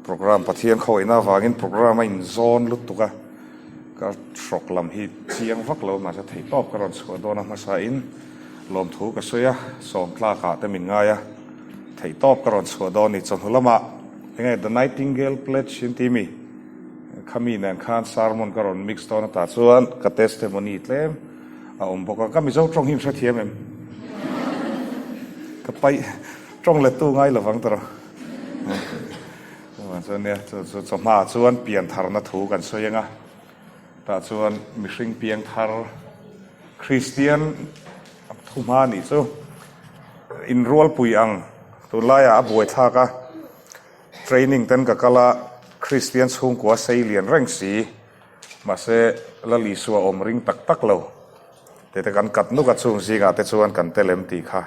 Programme Pathian khawihna avangin programme a inzawn lutuk a, ka hrawk lam hi chiang vak lo mahse theihtawp ka rawn chhuah dawn a hmasain lawmthu ka sawi a, sawm tlakah te min ngai a, theihtawp ka rawn chhuah dawn ni. Chawhnu lamah enge The Nightingale Pledge in ti mi khami nen khan sermon ka rawn mix dawn a tah chuan ka testimony tlem a awm bawk a, ka Mizo tawng hi in hrethiam em? Ka paih tawng lettu ngai lovang tawrh. Chuvang chuan nia, chu chu chawhma chuan pian tharna thu kan sawi ang a, tah chuan mihring piang thar Kristian thu hma nih chu inrualpui ang tunlaiah a buaithlak a, training ten ka kal a, Kristian chhungkua sei lian reng si, mahse Lal Isua awm ring tak tak lo. Tete kan kat nuk a chung zingah te chuan kan tel em tih kha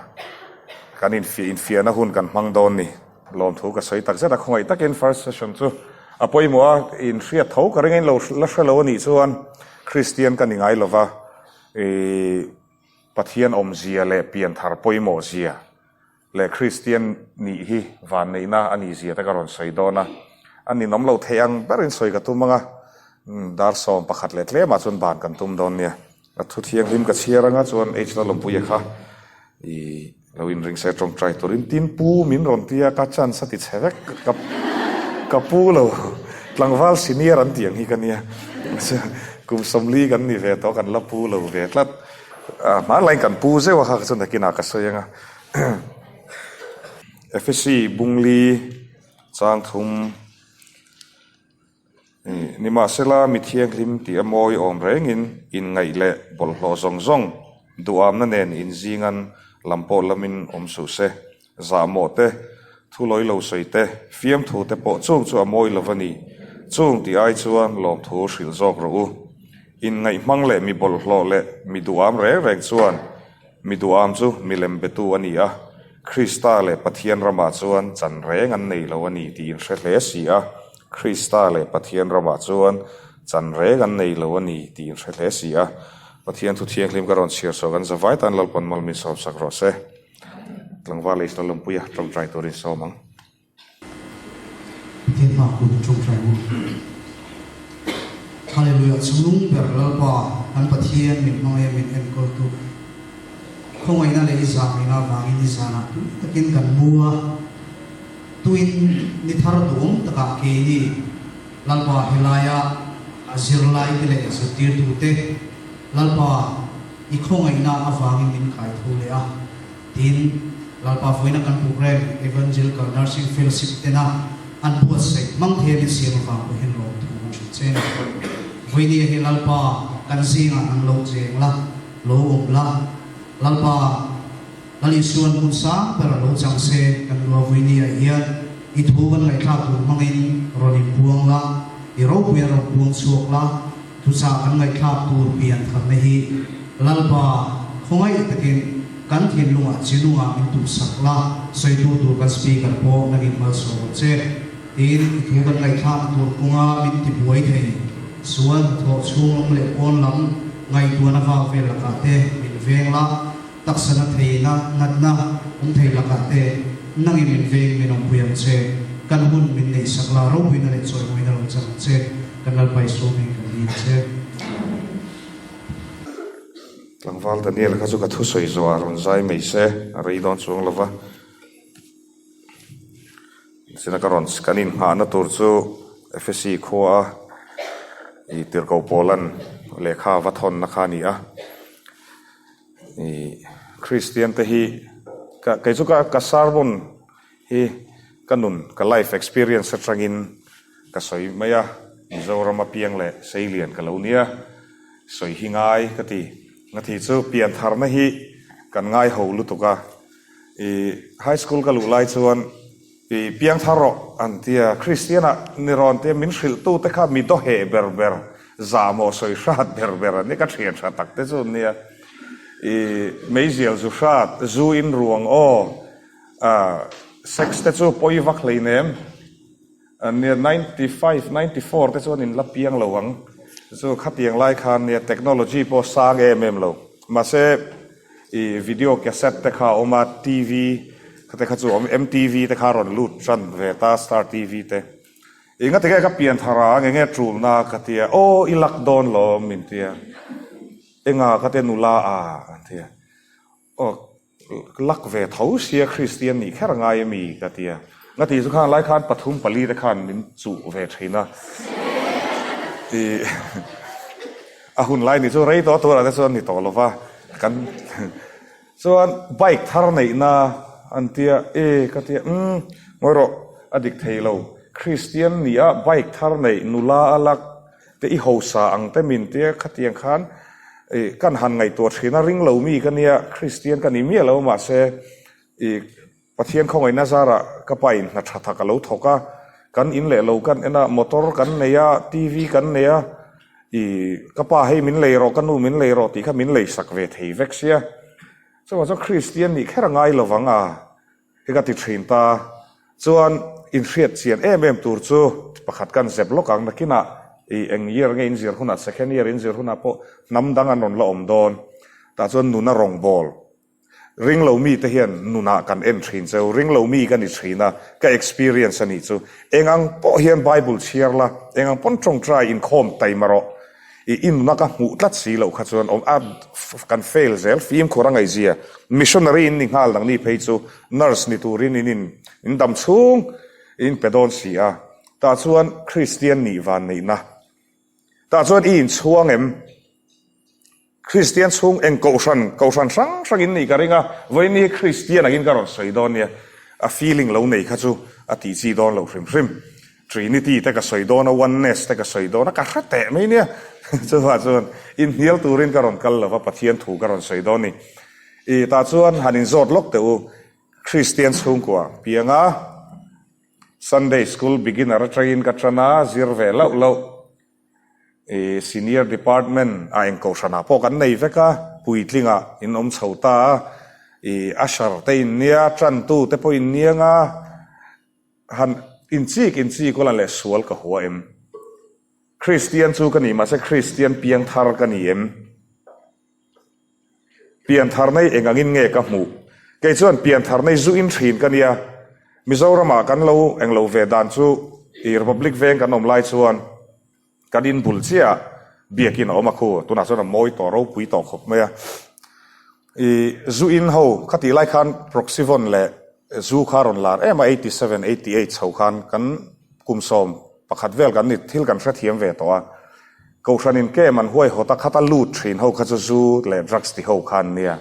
kan infiah infiahna hun kan hmang dawn ni. Lawmthu ka sawi tak zet a, khawngaih takin first session chu a pawimawh a, inhriat tho ka ring a, in lo la hre lo a nih chuan Kristian ka ni ngai lova, ih Pathian awmzia leh pianthar pawimawh zia leh Kristian nih hi vanneihna a nih zia te ka rawn sawi dawn a, a ninawm lo theih ang berin sawi ka tum ang a, dar 11 leh tlemah chuan ban kan tum dawn nia. A thu thianghlim ka chhiar anga chuan H Lalawmpuia kha i lo inring se tawngtai turin tin pu min rawn tia ka chance a ti chhe vek ka ka pu lo tlangval senior an tih ang hi ka nia kum 40 kan ni ve tawh kan la pu lo ve tlat a hmanlaiin kan pu zeuh a kha chuan nakinah ka sawi ang a. Efesi Bungli chang thum Nimahsela mi thianghlim tih a mawi awm rengin inngaih leh bawlhhlawh zawng zawng duhamna nen inzingan lam pawh lamin awm suh se. Zahmawh te, thu lawi lo sawi te, fiamthu te pawh chung chu a mawi lo va ni. Chung tih ai chuan lawmthu hrilh zawk rawh u. Inngaih hmang leh mi bawlhhlawh leh mi duham reng reng chuan Mi duham chu milem betu a ni a, Krista leh Pathian ramah chuan chan reng an nei lo a ni tih in hre hle si a, Krista leh Pathian ramah chuan chan reng an nei lo a ni tih in hre hle si a. Pathian thu thianghlim ka rawn chhiar chhuah kan zavai tan Lalpan mal min sawmsak rawh se. Tlangval leh Isla Lawmpuia tawngtai turin sawm ang. Pathian hma kun tawngtai mu. Hallelujah Chungnung ber Lalpa kan Pathian min hmangaih a min enkawl tu khawngaihna leh i zahmehna avangin i zanah tui takin kan mu a, tuin ni thar duhawm takah keini Lalpa helaia a zirlai te leh zirtirtu te Lalpa i khawngaihna avangin min kai tho leh a. Tin, Lalpa vawiina kan programme Evangelical Nursing Fellowship tena an buatsaih hmang thei a min siam avang pawh hian lawmthu kan hrilh che a ni. Vawinia hi Lalpa kan zingah an lo cheng la, lo awm la, Lalpa Lal Isuan hmun sang ber a lo chang se kan lua vawinia hian i thu kan ngaihthlak tur hmangin rawn inbuang la, i ropui an rawn puang chhuak la, Thuchah kan ngaihthlak tur pian tharna hi Lalpa khawngaih takin kan thinlungah chinungah min tuhsak la, sawitu tur kan speaker pawh nangin malsawm ang che. Tin, i thu kan ngaihthlakna tur kawnga min tibuai thei chuan thawh chhung lam leh pawn lam ngaihtuahna vak vel lakah te min veng la, taksana theihna natna awm thei lakah te nangin min veng min awmpui ang che. Kan hun min neihsak la, ropuina leh chawimawina lo chang ang che. Kan Lalpa Isua hming kan dil che. Tlangval Daniel kha chu ka thusawi zawh ah rawn zai mai se, a rei dawn chuang lo va. China ka rawn kan inghahna tur chu Efesi khua a ih tirhkoh Paulan lehkha a va thawnna kha a ni a. Ih Kristian te hi ka kei chu ka ka sermon hi ka nun ka life experience atangin Ka sawi mai a, Mizoram a piang leh Seilian ka lo nia, sawi hi ngai ka ti. Ngathi chu piantharna hi kan ngai ho lutuk a, i high school ka luh lai chuan i piangthar rawh an ti a, Kristian ah ni rawn tia min hrilh tu te kha mi dawheh ber ber, zahmawh sawi hrat ber ber an ni, ka thian tha tak te chu an nia. I meizial zu hrat, zu in ruang aw, sex te chu pawi vak hleinem. Nia 95, 94 te chuan in la piang lo ang chu khatiang lai khan nia technology pawh sang em em lo mahse ih video cassette te kha a awm a TV te kha chu a awm MTV te kha a rawn lut tan ve ta Star TV te. I ngati nge ka pianthar a, nge nge tulna ka tia, aw i lak dawn lawm min tia, enga ka tia nula a an tia, aw lak ve tho sia Kristian nih kher ngai ami ka tia, ngati chu khan lai khan pathum pali te khan min chuh ve thin a, i a hun lai ni chu rei tawh turah te chuan ni tawh lova kan. Chuan bike thar neihna an tia e ka tia umm ngawi rawh a dik thei lo Kristian nia bike thar neih nula a lak te i hausa ang te min tia khatiang khan i kan han ngaihtuah thin a ring lo mi ka nia Kristian ka ni miah lo mahse i Pathian khawngaihna zarah ka pa in hna tha tak a lo thawk a, kan in leh lo kan en a, motor kan nei a, TV kan nei a, i ka pa hei min lei rawh, ka nu min lei rawh tih kha min lei sak ve thei vek sia. Chuvang chuan Kristian nih kher a ngai lovang a, hi ka ti thin ta. Chuan inhriat chian em em tur chu pakhat kan zep lawk ang, nakinah i eng year nge inzir hunah, second year inzir hunah pawh hnam dang an rawn la awm dawn. Tah chuan nuna rawngbawl Ringlo mite hian nunah kan en thin cheu, ringlo mi ka ni thin a, ka experience a nih chu. Eng ang pawh hian Bible chhiar la, eng ang pawn tawngtai inkhawm taima rawh. I i nuna ka hmuh tlat si loh kha chuan awm a, kan fail zel, fimkhur a ngaihzia. Missionary in ni nghal nangni phei chu nurse ni turin in in in dam chhung in pe dawn si a. Tah chuan Kristian nih van neihna. Tah chuan i inchhuang em? Kristian chhung eng kohhran, kohhran hrang hrang in nih ka ring a, vawiin hi Kristian angin ka rawn sawi dawn nia, a feeling lo nei kha chu a tih chi dawn lo hrim hrim. Trinity te ka sawi dawn a, oneness te ka sawi dawn a, ka hre teh mai nia. Chuvah chuan inhnial turin ka rawn kal lova, Pathian thu ka rawn sawi dawn ni. I tah chuan han inzawt lawk teh u, Kristian chhungkua pianga Sunday school beginner atangin ka tan a, zir ve loh loh. I senior department a eng kohhranah pawh kan nei vek a, puitlingah in awm chho ta a, i usher te in nia, tantu te pawh in niang a, han inchik inchik ula leh sual ka hua em? Kristian chu ka ni mahse Kristian piangthar ka ni em? Pianthar nei eng angin nge ka hmuh? Kei chuan pianthar nei zu in thin ka nia. Mizoramah kan lo eng lo ve dan chu i Republic veng kan awm lai chuan kan in bul chiah biakin a awm a khu. Tunah chuan a mawi tawh ropui tawh khawp mai a. I zu in ho kha tih lai khan Proxyvon leh zu kha rawn lar em a 87, 88 chho khan kan kum 11 vel kan ni thil kan hrethiam ve tawh a. Kohhran in kem an huaihawt a khat a lut thin ho kha chu zu leh drugs ti ho kha an nia.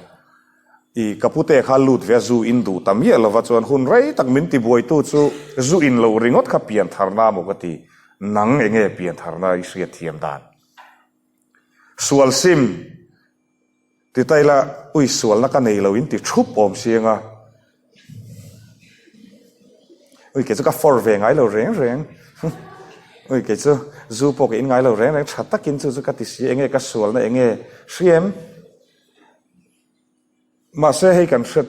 I ka pute kha lut ve a zu in duh ta miah lova chuan hun rei tak min ti buaitu chu zu in loh ringawt kha piantharna maw ka ti. Nang enge piantharna i hriatthiam dan? Sual sim. Ti ta ila, ui sualna ka nei lo in ti thup awm siang a. Ui kei chu ka for ve ngai lo reng reng. Ui kei chu zu pawh ka in ngai lo reng reng tha takin chu chu ka ti si enge ka sualna enge hriam. Mahse hei kan hre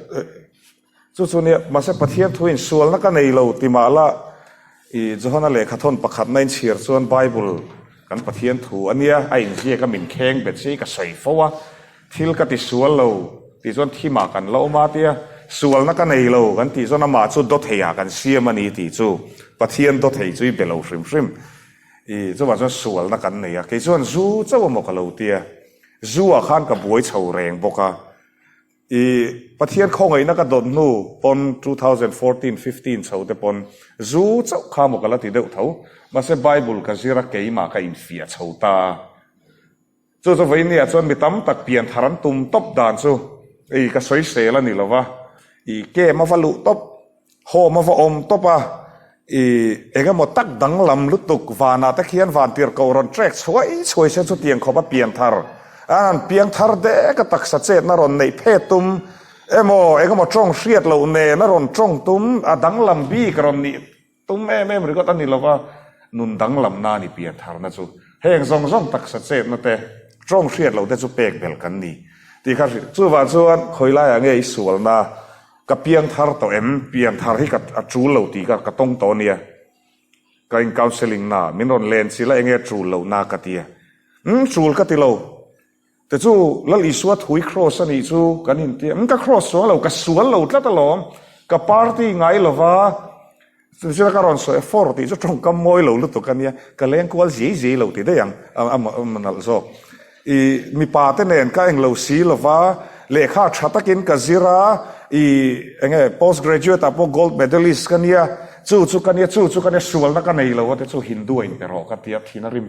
chu chu nia mahse Pathian thu in sualna ka nei lo ti mah la i Johana lehkha thawn pakhatna in chhiar chuan Bible kan Pathian thu a nia a inziak a min kheng bet si ka sawi fo a thil ka ti sual lo tih chuan thimah kan la awm a tia sualna ka nei lo kan tih chuan amah chu dawtheiah kan siam a ni tih chu Pathian dawthei chu i be lo hrim hrim i chuvang chuan sualna kan nei a kei chuan zu chauh amaw ka lo tia Zu ah khan ka buai chho reng bawk a, i Pathian khawngaihna ka dawt hnu pawn 2014, 15 chho te pawn zu chauh kha maw ka la ti deuh tho, mahse Bible ka zir a keimah ka infiah chho ta a. Chu chu vawiin ah chuan mi tam tak pian thar an tum tawp dan chu i ka sawisel a ni lo va, i kem a va luh tawp. Home a va awm tawp a, i eng emaw tak danglam lutuk vanah te khian vantirhkoh rawn trek chhuai chhuai se chutiang khawp a pian thar a han piang thar dek a taksa chetna rawn neih phet tum emaw eng emaw tawng hriat loh nen a rawn tawng tum a danglam bik rawn nih tum em em ringawt a ni lova nun danglamna a ni pian tharna chu heng zawng zawng taksa chetna te tawng hriat loh te chu pek belh kan ni tih kha chuvang chuan khawi laiah nge i sualna Ka piang thar tawh em? Pian thar hi ka a tul lo tih ka ka tawng tawh ania. Ka in counselling na min rawn len chilh a enge tul loh na ka ti a. Umm tul ka ti lo. Te chu Lal Isua thui cross a nih chu kan in ti a. Umm ka cross chuang lo, ka sual lo tlat alawm. Ka party ngai lova. Zira ka rawn sawi a, for tih chu tawngkam mawi lo lutuk a nia, ka leng kual ziai ziai lo ti daih ang, a nalh zawk. I mipa te nen ka englo si lova, lehkha tha takin ka zir a, i enge post graduate ah pawh gold medalist ka nia, chu chu ka nia, chu chu ka nia, sualna ka nei lo a te chu Hindu a inpe rawh ka ti a, thin a rim.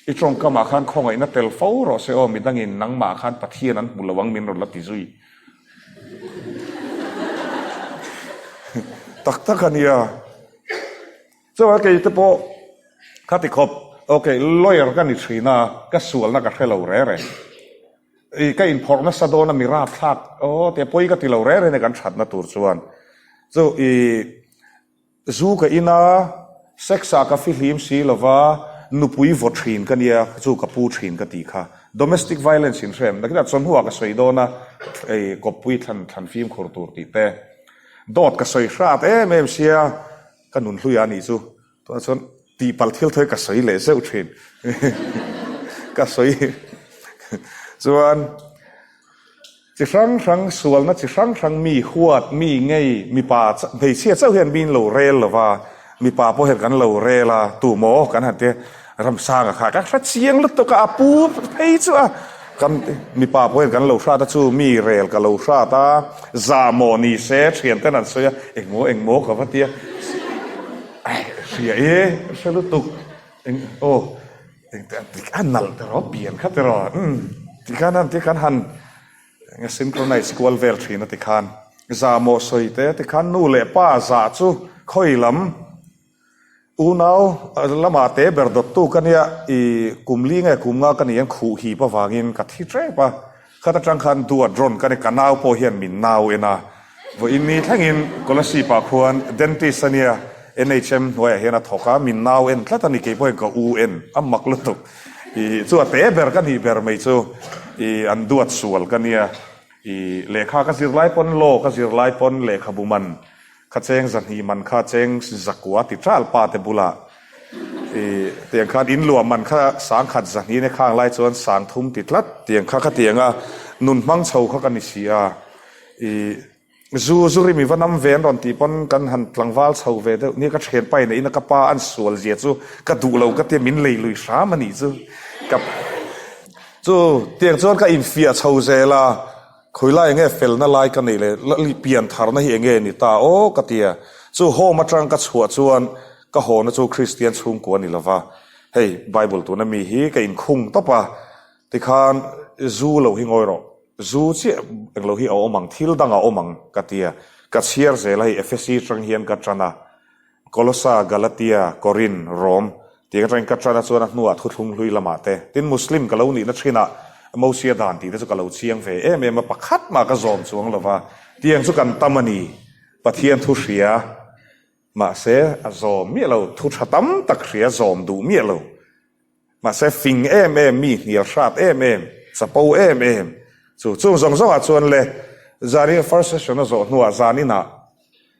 I tawngkamah khan khawngaihna tel fo rawh se aw, midangin nangmah khan Pathian an hmu lo ang min rawn la ti zui. Tak tak a nia. Chuan kei te pawh ka ti khawp, ok, lawyer ka ni thin a, ka sualna ka hre lo re re. I ka inphawrh nasa dawn a mi rapthlak, aw tia pawi ka ti lo re re nia kan thatna tur chuan. Chu i. Zu ka in a, sex ah ka fihlim si lova, nupui vaw thin ka nia, chu ka pu thin ka tih kha. Domestic violence in hrem, nakinah chawhnuah ka sawi dawn a, ei kawppui thlan thlan fimkhur tur tih te. Dawt ka sawi hrat em em sia, ka nun hluia a nih chu. Tunah chuan tihpalh thil thawi ka sawi leh zeuh thin. Ka sawi chuan. Chi hrang hrang, sualna chi hrang hrang mi huat, mi ngei, mipa hmeichhia chauh hian min lo rel lo va, mipa pawh hian kan lo rel a, tu maw kan han tia, Ramsanga kha ka hre chiang lutuk a, a pu phei chu a, kan mipa pawh hian kan lo hrat a chu mi rel ka lo hrat a, zah maw ni se thian ten an sawi a, engmaw engmaw ka va tia, hria e, hre lutuk, eng aw. A nalh te rawh pian kha te rawh umm tikhan an tikhan han eng synchronize kual vel thin a tikhan zah mawh sawi te tikhan nu leh pa zah chu khawi lam unau lamah te ber dawttu ka nia i kum li nge kum nga ka ni an khuh hip avangin ka thi tep a. Khat atang khan duat rawn ka ni, ka nau pawh hian min nau en a, vawiin ni thlengin Kolasib ah khuan dentist a nia, NHM hnuaiah hian a thawk a, min nau en tlat a ni, kei pawh hian ka u en, a mak lutuk. Ih chu a te ber ka nih ber mai chu, ih an duat sual ka nia, ih lehkha ka zir lai pawn law ka zir lai pawn lehkhabu man Kha cheng zahnih man kha cheng zakua ti ṭal pa te bulah i tiang khan in luah man kha sangkhat zahnih nia khang lai chuan sangthum ti tlat tiang kha khatiang a nun hmang chho kha ka ni si a i zu zu ri mi va nam ve an rawn tih pawn kan han tlangval chho ve deuh nia ka thianpa in a in a ka pa an sual zia chu ka duh lo ka tia min lei lui hram a nih chu ka chu tiang chuan ka infiah chho zel a. Khawilai enge felna lai ka neih leh pian tharna hi enge ni ta aw ka ti a, chu home atang ka chhuah chuan ka hawna chu Kristian chhungkua ni lova, hei Bible tuna mi hi ka inkhung tawp a, tikhan zu lo hi ngawi rawh, zu chiah englo hi a awm ang, thil dang a awm ang ka ti a, ka chhiar zel a hei Ephesi atang hian ka tan a, Kolosa, Galatia, Korin, Rom tih atangin ka ṭan a chuan a hnuah thuthlung hlui lamah te, tin Muslim ka lo nihna ṭhinah Mosia dan tih te chu ka lo chiang ve em em a, pakhat mah ka zawm chuang lo va, tiang chu kan tam a ni, Pathian thu hria, mahse a zawm miah lo, thu ṭha tam tak hria zawm duh miah lo, mahse fing em em, mi hnial hrat em em, chapo em em, chu chung zawng zawngah chuan le zan first session a zawh hnuah zan inah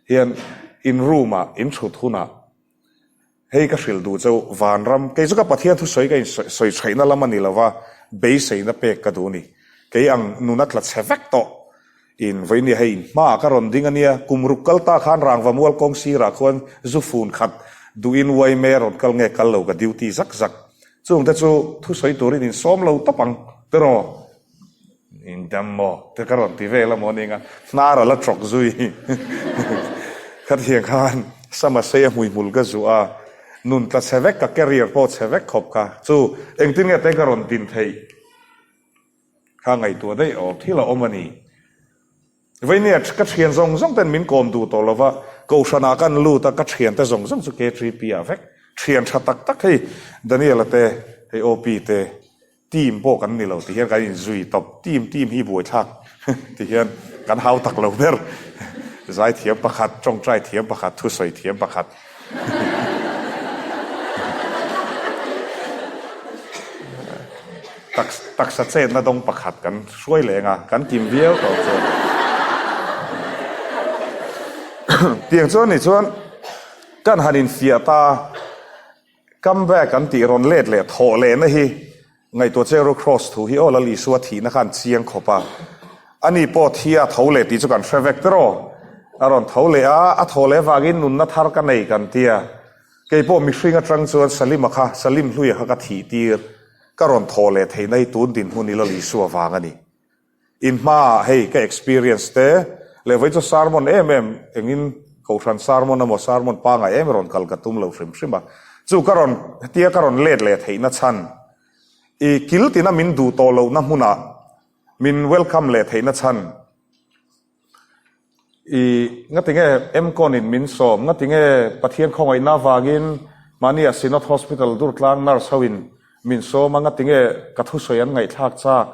Hian in room ah in thut hunah hei ka hrilh duh cheu vanram kei chu ka Pathian thusawi ka in sawi chhaihna lam a ni lova beiseina pek ka duh a ni. Kei ang nuna tla chhe vek tawh in vawinia hei in hmaah ka rawn ding a nia kum ruk kal ta khan rangva mual kawng sirah khuan zu fun khat duhin uaime rawn kal nge kal lo ka duty zak zak chungte chu thusawi turin in sawm lo tawp ang tiraw. In dam maw? Te ka rawn ti vel a maw ning a, hnar a la tawk zui. Khatiang khan sama sei a hmuihmul ka zuah a, nun tla chhe vek ka career pawh chhe vek khawp kha. Chu engtin nge te ka rawn din theih kha ngaihtuah daih awm thil a awm a ni. Veinia ka thian zawng zawng ten min kawm duh tawh lova, Kohhranah kan lut a, ka thiante zawng zawng chu K3P ah vek. Thian tha tak tak hei Daniel-a te, hei OP te, Team pawh kan ni lo ti hian kan inzui tawp, team team hi buaithlak ti hian kan hau tak lo ber. Zaithiam pakhat, tawngtai thiam pakhat, thusawi thiam pakhat. Taksa chetna dawng pakhat kan hruai leng a, kan kim viau tawh chuan. Tiang chuan ni chuan kan han infiah ta. Come back an tih rawn let leh thawh lehna hi ngaihtuah che ru Kross thu hi aw Lal Isua thihna khan chiang khawp a, ani pawh thi a tho leh tih chu kan hre vek tiraw? A rawn tho leh a, a thaw leh avangin nunna thar ka nei kan tia. Kei pawh mihring atang chuan Salima kha, Salim hluia kha ka thih tir. Ka rawn thaw leh theihna hi tun dinhmun ila Isua vang a ni. In hmaah hei ka experience te leh vawi chu sermon em em engin Kohhran sermon emaw sermon pangai em rawn kal ka tum lo hrim hrim a. Chu ka rawn hetia ka rawn let leh theihna chhan i kil tina min duh tawh lohna hmunah min welcome leh theihna chhan I ngatinge MCON in min sawm, ngatinge Pathian khawngaihna avangin mahnia Synod Hospital Durtlang nurse ho in min sawm a, ngatinge ka thusawi an ngaihthlak chak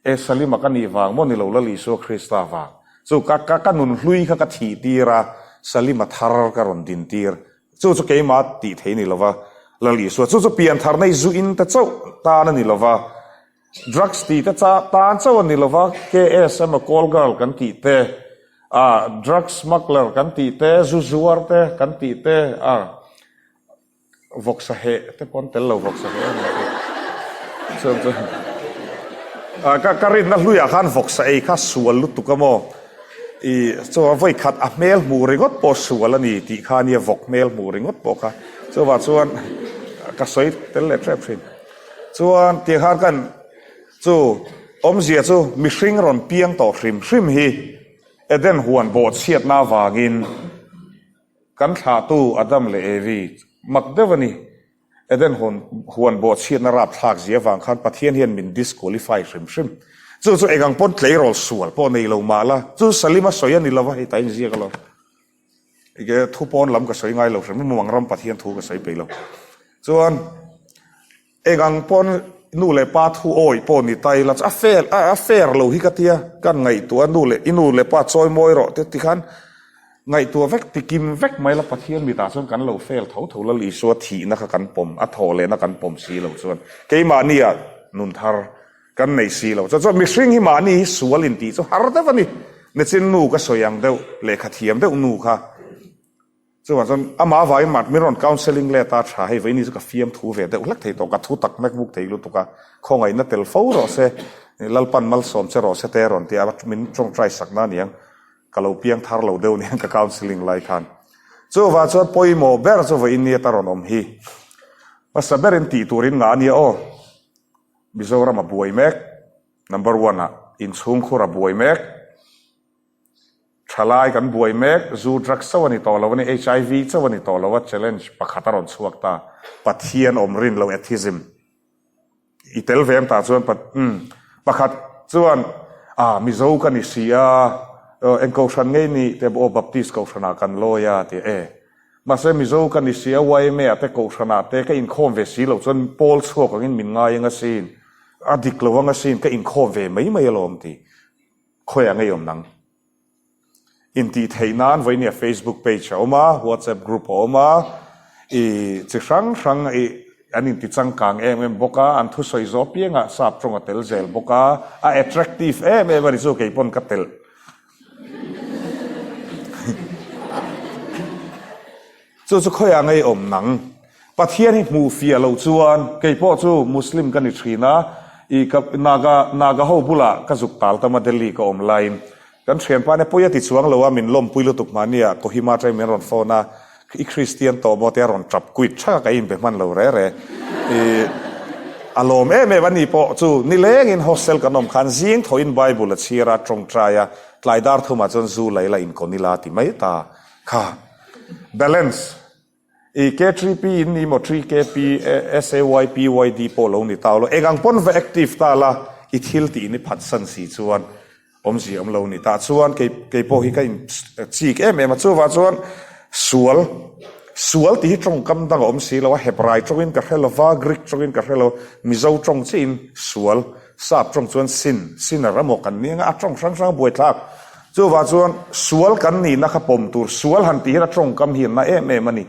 e Salima ka nih vang maw nilo Lal Isua Krista vang. Chu ka ka ka nun hlui kha ka thih tir a, Salima thar ka rawn din tir. Chu chu keimah tih thei ni lova Lal Isua. Chu chu piantharna i zu in ta chauh tan a ni lova, Drugs tih te cha tan chauh a ni lova, KS emaw call girl kan tih te, ah drugs smuggler kan tih te, zu zuar te kan tih te, ah vawksa heh te pawh an tel lo vawksa heh a ni chu. Chuan chuan ah ka ka rinna hluiah khan vawksa ei kha sual lutuk a maw i chuan vawi khat a hmel hmuh ringawt pawh sual a ni tih kha ania vawk hmel hmuh ringawt pawh kha chuvah chuan ka sawi tel leh tep thin. Chuan tih khan kan chu awmzia chu mihring rawn piang tawh hrim hrim hi Eden huan bawhchhiatna avangin kan thlahtu Adam leh Evi mak deuh a ni. Eden huan bawhchhiatna rapthlak zia avang khan Pathian hian min disqualify hrim hrim. Chu chu engang pawn tleirawl sual pawh nei lo mah la, chu Salima sawi a ni lova hei ta inziak alawm. Enge thu pawn lam ka sawi ngai lo hrim mumang ram Pathian thu ka sawi peih lo. Chuan eng ang pawn nu leh pa thu awih pawh ni ta ila a fair a fair lo hi ka tia kan ngaihtuah nu leh i nu leh pa chawi mawi rawh te tikhan ngaihtuah vek tikim vek mai la Pathian mitah chuan kan lo fail tho tho Lal Isua thihna kha kan pawm a thawh lehna kan pawm si lo chuan keimahnia nun thar Kan nei si lo. Chuan chuan mihring hi mahni hi sual in tih chu har deuh a ni. Nichin nu ka sawi ang deuh, lehkha thiam deuh nu kha. Chuvang chuan amah avangin mah min rawn counselling let a tha hei vaini chu ka fiam thu ve deuh hlek thei tawh, ka thu tak mek buk thei lutuk a, khawngaihna tel fo rawh se, Lalpan malsawm che rawh se te rawn ti a, min tawngtai sakna aniang, ka lo piang thar lo deuh aniang ka counselling lai khan. Chuvang chuan pawimawh ber chu vawiin ni ata rawn awm hi. Hmasa berin tih turin ngah ania aw. Mizoram a buai mek, number one ah inchhungkhur a buai mek, thalai kan buai mek, zu drugs chauh a ni tawh lo a ni, HIV chauh a ni tawh lo a, challenge pakhat a rawn chhuak ta, Pathian awm rin lo atheism i tel ve em tah chuan umm pakhat chuan ah Mizo ka ni si a, eng kohhran ngei ni te aw Baptist kohhran ah kan lawi a ti e. Mahse Mizo ka ni si a, yma ah te Kohhran ah te ka inkhawm ve si loh chuan pawl chhuak angin min ngai anga sin, a dik lo anga sin, ka inkhawm ve mai mai alawm ti khawiah ngei awm nang. Intih theih nan vawinia Facebook page a awm a, WhatsApp group a awm a, i chi hrang hrang i an inti changkang em em bawk a, an thusawi zawh piangah sap tawng a tel zel bawk a, a attractive em em a ni chu keipawn ka telh. Chu chu khawiah ngei awm nang. Pathian hi hmuh fiah loh chuan keipawh chu Muslim ka ni thin a, i ka Naga Naga ho bulah ka zuk tal tam a Delhi ka awm laiin kan thianpa nia pawi a ti chuang lo a min lawmpui lutuk mahnia Kohima atangin min rawn phone a, I Kristian tawh maw tia rawn tap kuit thak a ka inbe hman lo re re. I a lawm em em a ni pawh chu nilengin hostel kan awm khan zing thawhin Bible a chhir a tawngtai a tlai dar thumah chuan zu lei la inkawn ila ti mai ta kha balance i K3P in ni maw 3KP SAYPYD pawh lo ni ta lo eng ang pawn va active ta la i thil tih in i phatsan si chuan Awmzia awm lo ni tah chuan kei kei pawh hi ka in chik em em a, chuvah chuan sual sual tih hi tawngkam dang a awm si lo a, Hebrai tawngin ka hre lo va, Greek tawngin ka hre lo, Mizo tawng chiahin sual, sap tawng chuan sin, sinner emaw kan ni anga a tawng hrang hrang a buaithlak. Chuvah chuan sual kan nihna kha pawm tur, sual han tih hian a tawngkam hi a na em em a ni.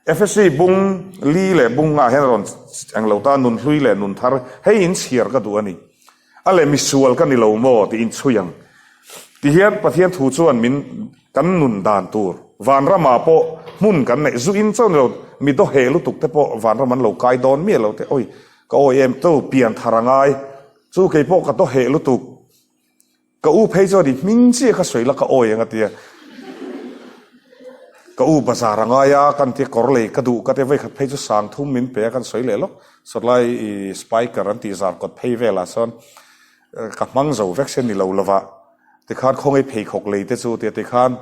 Efesi bung li leh bung ngah hian a rawn eng lo ta, nunhlui leh nunthar hei inchhiar ka duh a ni. A leh misual ka ni lo maw tiin chhui ang. Tihian Pathian thu chuan min kan nun dan tur vanramah pawh hmun kan neih zu in chauh ni lo mi daw heh lutuk te pawh vanram an lo kai dawn miah lo te awi ka awi em to pian thar a ngai chu kei pawh ka daw heh lutuk ka u phei chuan i hming chiah kha sawi la ka awi ang a tia. Ka u bazar a ngai a, kan tia kawr lei ka duh ka tia vawikhat phei chu sang thum min pe a kan sawi leh lawk. Sawtlai i spiker an tih zar kawt phei velah sawn ka hmang zo vek se ni lo lova tikhan khawngaih pheikhawk lei te chu tia tikhan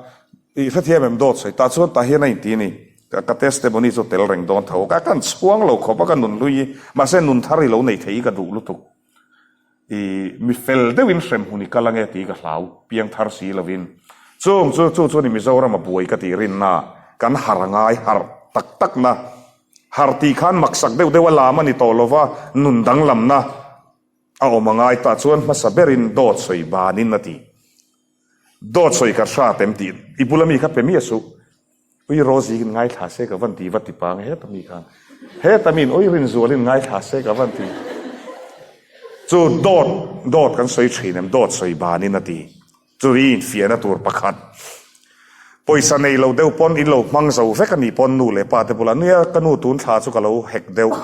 i hrethiam em dawt sawi tah chuan tah hian a inti a ni. Ka testimony chu tel reng dawn tho ka kan chhuang lo khawp a ka nun hlui i mahse nun thar i lo nei thei i ka duh lutuk. I mi fel deuhin hrem hun i kal ange tih ka hlau, piang thar si lovin. Chung chu chu chu ni Mizoram a buai ka tih rinna kan har a ngai harh tak tak na. Harh tih khan maksak deuh deuh a lam a ni tawh lova, nun danglamna a awm a ngai tah chuan hmasa berin dawt sawi banin a ti. Dawt sawi ka hrat em tih i bula mi kha pe miah suh. Ui Rosie in ngaithla se ka van ti va ti pang heta mi khan. Heta mi in ui Rinzual in ngaithla se ka van ti. Chu dawt dawt kan sawi thin em dawt sawi banin a ti. Chu hi infiahna tur pakhat. Pawisa nei lo deuh pawn in lo hmang zo vek a nih pawn nu leh pa te bulah nia ka nu tun thla chu ka lo hek deuh.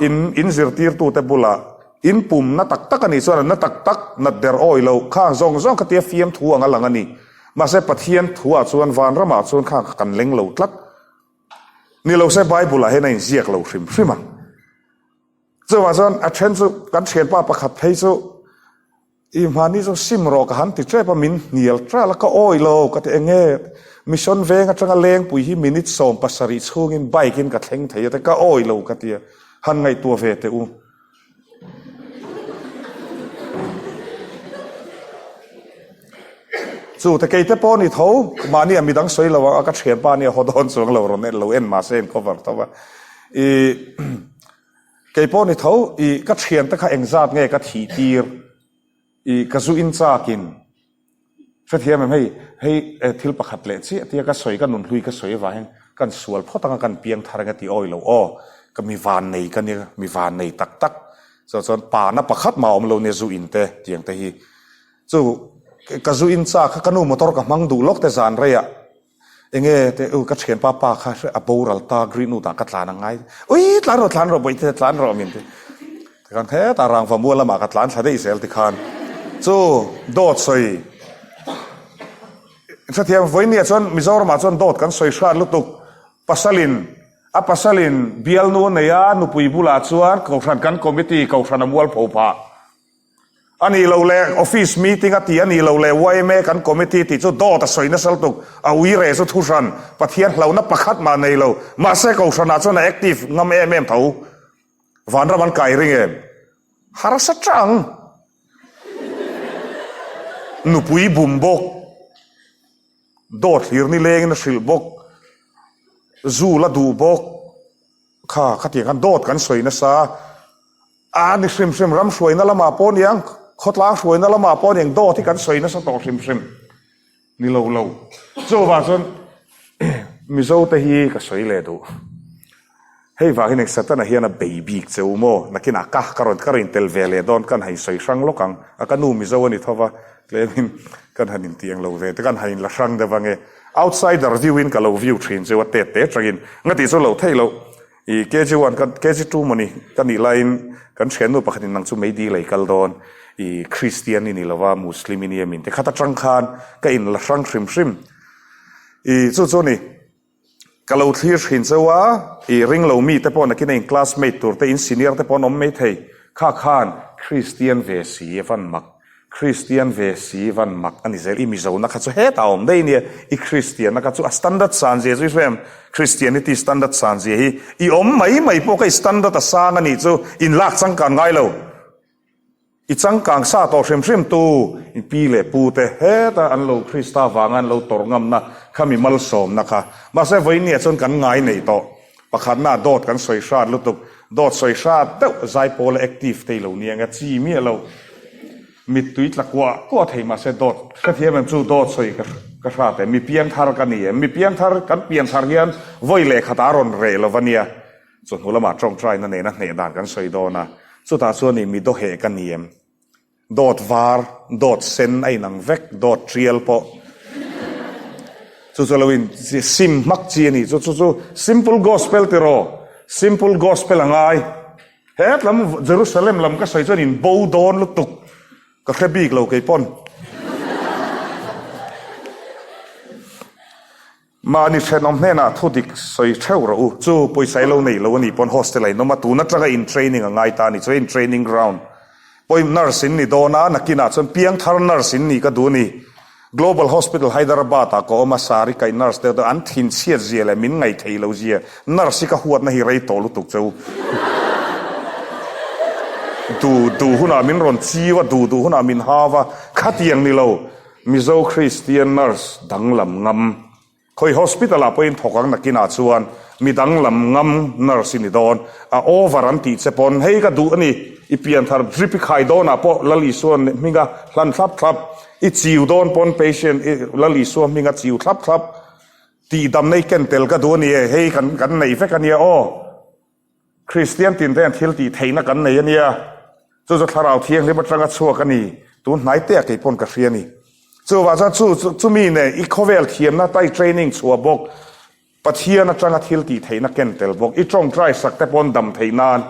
In in zirtirtu te bulah in pum na tak tak a nih chuan a na tak tak nat der awi lo khang zawng zawng kha tia fiamthu ang a lang a ni. Mahse Pathian thuah chuan vanramah chuan kha kan leng lo tlat. Ni lo se Bible ah hian a inziak lo hrim hrim ang. Chuvang chuan a then chu kan thianpa pakhat phei chu i hmani chu sim rawh ka han ti tep a min hnial tral a ka awi lo ka ti enge mission veng atanga lengpui hi minute 17 chhungin bike in ka thleng thei a te ka awi lo ka ti a han ngaihtuah ve teh u. Chu te kei te pawh ni tho, mahni a midang sawi lo a, ka thianpa nia haw dawn chuang lo rawn en lo en mahse in cover tho a. I kei pawh ni tho, i ka thiante kha engzat nge ka thih tir. I ka zu in chakin hrethiam em hei, hei thil pakhat leh chiah tia ka sawi ka nunhlui ka sawi avang hian kan sual phawt anga kan piang thar anga ti awi lo aw, ka mi van nei ka nia, mi van nei tak tak chuan chuan pa na pakhat mah awm lo nia zu in te tiang te hi chu ka zu in chak kha ka nu motor ka hmang duh lawk te zan reiah Enge te u ka thianpa pa kha a boral ta green wood ah ka tlan a ngai ui tlan rawh tlan rawh bawihte tlan rawh min ti tikhan hetah rangva mual lamah ka tlan thla daih zel tikhan chu dawt sawi hrethiam vawinia chuan Mizoramah chuan dawt kan sawi hrat lutuk pasalin a pasalin bialnu a nei a nupui bulah chuan kohhran kan committee kohhran a mualpho phah. A nih loh leh office meeting a ti a nih loh leh yma kan committee tih chu dawt a sawi nasa lutuk, a ui reh chu thuhran, Pathian hlauhna pakhat mah nei lo, mahse kohhranah chuan a active ngam em em tho. Vanram an kai ring em? Harsa tang. Nupui bum bawk, dawt hlir nilengin a hrilh bawk, zu la duh bawk, kha khatiang khan dawt kan sawi nasa. A ni hrim hrim, ram hruaina lamah pawh niang, khawtlang hruaina lamah pawh niang dawt hi kan sawi nasa tawh hrim hrim ni lo lo. Chuvang chuan Mizo te hi ka sawi leh duh. Hei vang hian Satana hian a bei bik che u maw? Nakinah ka ka rawn ka rawn intel ve leh dawn kan han insawi hrang lawk ang. A ka nu Mizo a ni tho va, tlemin kan han intiang lo ve te, kan han inla hrang deuh ange. Outsider view in ka lo view thin cheu a tet te atangin nga tih chu lo theih loh. I KG one ka KG two mawni ka nih laiin kan thiannu pakhatin nang chu meidi lei kal dawn i Christian i ni lova Muslim i nia min ti khat atang khan ka in la hrang hrim hrim i chu chu ni ka lo thlir thin cheu a i ring lo mi te pawh nakin a in classmate tur te in senior te pawh an awm mai thei kha khan Christian ve si a van mak Kristian ve si van mak a ni zel. I Mizona kha chu hetah a awm daih nia. I Kristianna kha chu a standard san zia chu i hre em? Christianity standard san zia hi i awm mai mai pawh kha i standard a sang a nih chu inlak changkang ngai lo. I changkang sa tawh hrim hrim tu i pi leh pu te heta an lo Krista vanga an lo tawrh ngamna kha mi malsawmna kha. Mahse vawinia chuan kan ngai neih tawh. Pakhatna dawt kan sawi hrat lutuk. Dawt sawi hrat deuh zaipawl a active thei lo nia nga chi miah lo. Mittui tla kuah kuah thei mahse dawt hrethiam em chu dawt sawi ka ka hrat em. Mi piangthar ka ni em. Mi piangthar kan pianthar hian vawi leh khatah a rawn reh lo va nia. Chawhnu lamah tawngtaina nena hneh dan kan sawi dawn a. Chutah chuan i mi dawheh ka ni em. Dawt var, dawt sen a inang vek, dawt tial pawh. Chu chu lo in sim hmak chi a ni. Chu chu chu simple gospel tiraw? Simple gospel a ngai. Het lam Jerusalem lam ka sawi chuan in bo dawn lutuk. Ka hre bik lo kei pawn. Mahni thenawm hnenah thu dik sawi theuh rawh u. Chu pawisa i lo nei lo a nih pawn hostel ah in awm a, tun atanga in training a ngai ta a ni. Chuan in training ground pawh nurse in ni dawn a, nakinah chuan piangthar nurse in nih ka duh a ni. Global Hospital Hyderabad ah ka awm a, sari kaih nurse deuh deuh an thinchhiat zia leh min ngaih theih loh zia nurse hi ka huatna hi rei tawh lutuk che u. Duh duh hunah min rawn chiu a, duh duh hunah min hau a, khatiang ni lo Mizo Kristian nurse danglam ngam. Khawi hospital ah pawhin thawk ang nakinah chuan mi danglam ngam nurse i ni dawn. A over an tih che pawn hei ka duh a ni, i pianthar drip i khai dawnah pawh Lal Isua hminga hlan thlap thlap, i chiu dawn pawn patient i Lal Isua hminga chiu thlap thlap tihdamna i ken tel ka duh a ni e, hei kan kan nei vek a nia aw. Kristian tinte hian thil tih theihna kan nei a nia. Chu chu Thlarau Thianghlim atanga chhuak a ni. Tun hnai te ah kei pawn ka hria a ni. Chuvah chuan chu chu chumi nen i khawvel thiamna ata i training chhuah bawk, Pathian atanga thil tih theihna ken tel bawk, i tawngtai sak te pawn dam theih nan.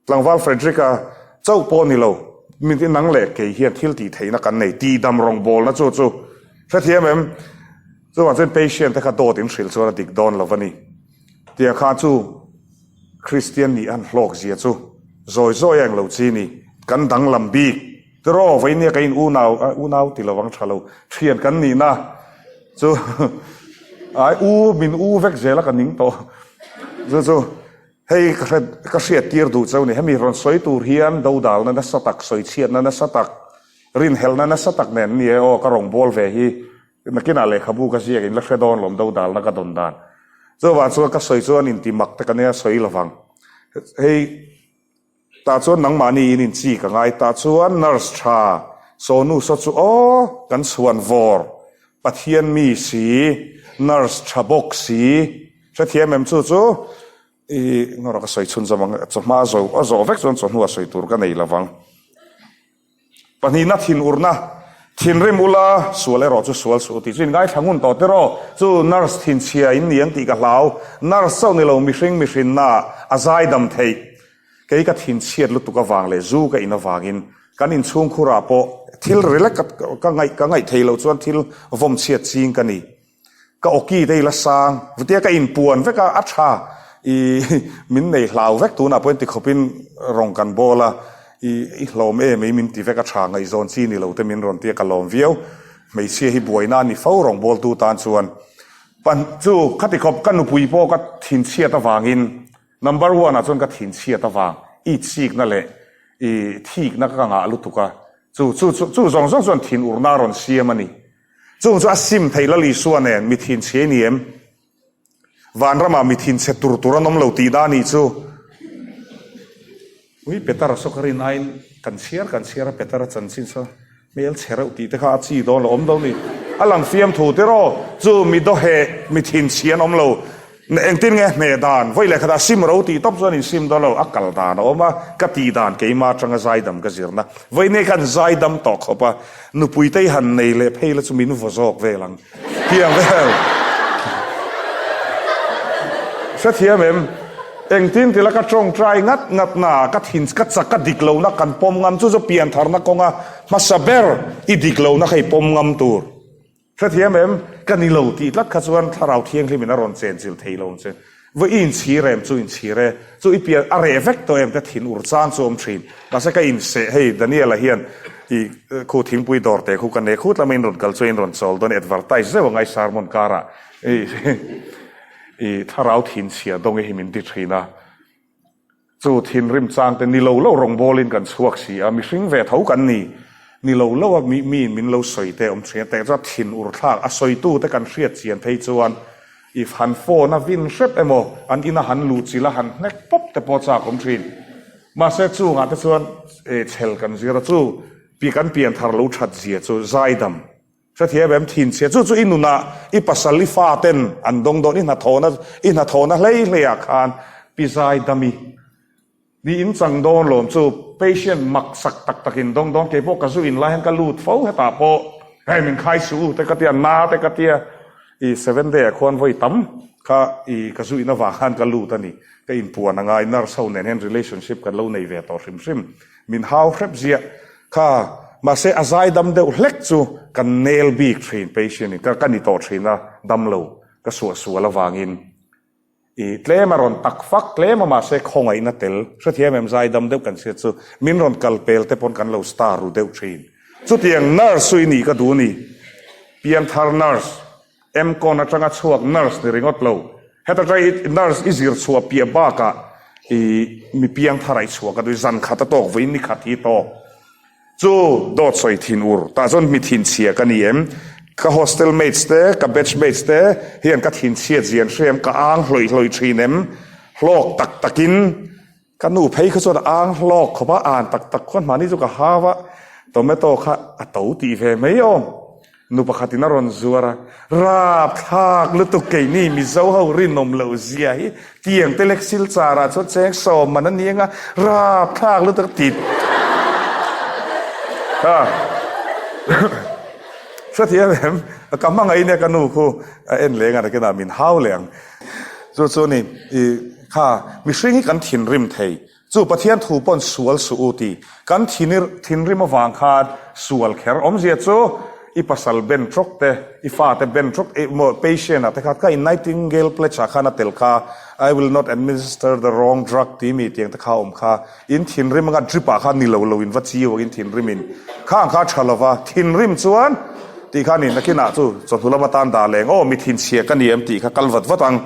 Tlangval Frederick-a chauh pawh ni lo, mi nang leh kei hian thil tih theihna kan nei, tihdam rawngbawlna chu chu hrethiam em? Chuvang chuan patient te kha dawt in hrilh chuan a dik dawn lo va ni. Tia kha chu Kristian nih an hlawk zia chu zawi zawi a englo chi ni, kan danglam bik tiraw veinia ka in unau unau ti lovang tha lo thian kan nihna chu ai u min u vek zel a ka ning tawh chu chu hei ka hre ka hriat tir duh cheu ni hemi rawn sawi tur hian dodalna nasa tak sawi chhiatna nasa tak rinhelhna nasa tak nen ni e aw ka rawngbâwl ve hi Nakinah lehkhabu ka ziak in la hre dawn lawm do dalna ka dawn dan. Chuvang chuan ka sawi chuan inti mak te ka nia sawi lovang. Hei tah chuan nangmahni in inchi ka ngai tah chuan nurse tha Sonu saw chu aw kan chhuan vawr Pathian mi si nurse tha bawk si hrethiam em chu chu i ngawrh ka sawi chhun zawm ang chawhma a zo a zawh vek chuan chawhnu a sawi tur ka nei lovang. Pahnihna thinurna, thinrim ula, sual erawh chu sual suh tih chu in ngaithla ngun tawh tiraw? Chu nurse thinchhia in ni ang tih ka hlau. Nurse chauh ni lo mihring mihrinna a zaidam theih. Kei ka thinchhiat lutuk avang leh zu ka in avangin kan inchhungkhurah pawh thil rilek ka ngaih ka ngaih thei loh chuan thil vawmchhiat ching ka ni. Ka awki te i la sang, vutia ka inpuan vek a, a tha i min nei hlau vek tunah pawhin tikhawpin rawng kan bawl a, i i hlawm em ei min ti vek a tha ngaihzawn chi ni lo te min rawn ti a ka lawm viau. Hmeichhia hi buaina a ni fo rawng bawltu tan chuan. Pan chu khati khawp ka nupui pawh ka thinchhiat avangin number one ah chuan ka thinchhiat avang i chikna leh i thikna ka ngah lutuk a, chu chu chu zawng zawng chuan thinurna a rawn siam a ni. Chung chu a sim theih Lal Isua nen mi thinchhe ni em? Vanramah mi thinchhe tur tur an awm lo tih dah nih chu. Ui Petera saw ka rin aiin kan chhiar kan chhiar a Petera chanchin saw hmel chhe reuh tih te kha a chi dawn lo awm dawn ni. A lang fiamthu tiraw chu mi dawheh mi thinchhe an awm lo. Engtin nge hneh dan? Vawi leh khatah sim ro tih tawp chuan in sim dawn lo, a kal dan a awm a, ka tih dan keimah atanga zaidam ka zirna. Vawi nei khan zaidam tawh khawp a, nupui te i han nei leh phei la chu min vaw zawk vel ang. Tiang vel. Hrethiam em? Engtin tila ka tawngtai ngat ngat na, ka thin ka chak ka dik lohna kan pawm ngam chu chu piantharna kawnga hmasa ber i dik lohna kha i pawm ngam tur. Hrethiam em? Ka ni lo tih tlat kha chuan Thlarau Thianghlimin a rawn chenchilh thei lo ang che. Vawi i inchhir em chu inchhir e. Chu i pian a reh vek tawh em ka thin ur chang chu awm thin. Mahse ka inseh hei Daniel-a hian i khu thingpui dawr teh khu ka ne khut lama in rawn kal chu in rawn chawl dawn advertise zeuh angai sermon karah i i Thlarau thinchhia dawng e hi min ti thin a. Chu thinrim chang te ni lo lo rawngbawlin kan chhuak si a, mihring ve tho kan ni. Ni lo lo a mi miin min lo sawi te awm thin a, teh chuan thin ur thlak a sawitu te kan hriat chian phei chuan if han phone a vin hrep emaw an ina han luh chilh a han hnek pawp te pawh chak awm thin. Mahse chungah te chuan chhel kan zir a, chu pi kan pianthar lo that zia chu zaidam Hrethiam em thinchhia chu chu i nunah i pasal i fa ten an dawng dawn i hnathawhna i hnathawhna hlei hlei ah khan pi zai dami ni in chang dawn lawm chu patient mak sak tak tak in dawng dawn kei pawh ka zu in lai hian ka lut fo hetah pawh hei min khai suh u te ka tia na te ka tia i seven day ah khuan vawi tam kha i ka zu in avang khan ka lut a ni ka inpuan a ngai nurse ho nen hian relationship kan lo nei ve tawh hrim hrim min hau hrep ziah. Kha. Mahse a zaidam deuh hlek chu kan nel bik thin patient in ka ka ni tawh thin a damlo ka suahsual avangin i tlem a rawn tak fak tlem a mahse khawngaihna tel hrethiam em zaidam deuh kan hriat chu min rawn kal pel te pawn kan lo star ru deuh thin. Chutiang nurse chu i nih ka duh ni. Piangthar nurse, MCon atanga chhuak nurse ni ringawt lo. Heta tang i nurse i zir chhuah piah bakah i mi piangthar ah i chhuah ka duh i zan khat a tawk vawiin ni khat hi tawk. Chu dawt sawi thin ur tah chuan mi thinchhia ka ni em? Ka hostel mates te, ka batch mates te hian ka thinchhiat zia an hria em? Ka ang hlawih hlawih thin em? Hlawk tak takin ka nu phei kha chuan a ang hlawk khawp a, an tak tak khuan hmahni chu ka hau a, tomato kha a to tih ve mai awm. Nu pakhatin a rawn zuar a, Rapthlak lutuk keini Mizo ho rinawm loh zia hi tiang te lek Silchar ah chuan cheng sawm man a ni anga rapthlak lutuk a ti kha hrethiam em ka hmangaih nia ka nu khu a en leng a nakinah min hau leh ang chu chu ni i kha mihring hi kan thinrim thei Chu Pathian thu pawn sual suh u ti. Kan thinrim avang khan sual kher awmzia chu i pasal ben trawk te, i fate ben trawk i maw patient ah te kha ka in Nightingale pledge ah khan a tel kha I will not administer the wrong drug ti mi tiang te kha awm kha in thinrim anga drip ah khan ni lo lo in va chiu ang in thinrim in khang kha tha lova thinrim chuan tih khan in nakinah chu chawhnu lama tan dah leng aw mi thinchhia ka ni em tih kha kal vat vat ang.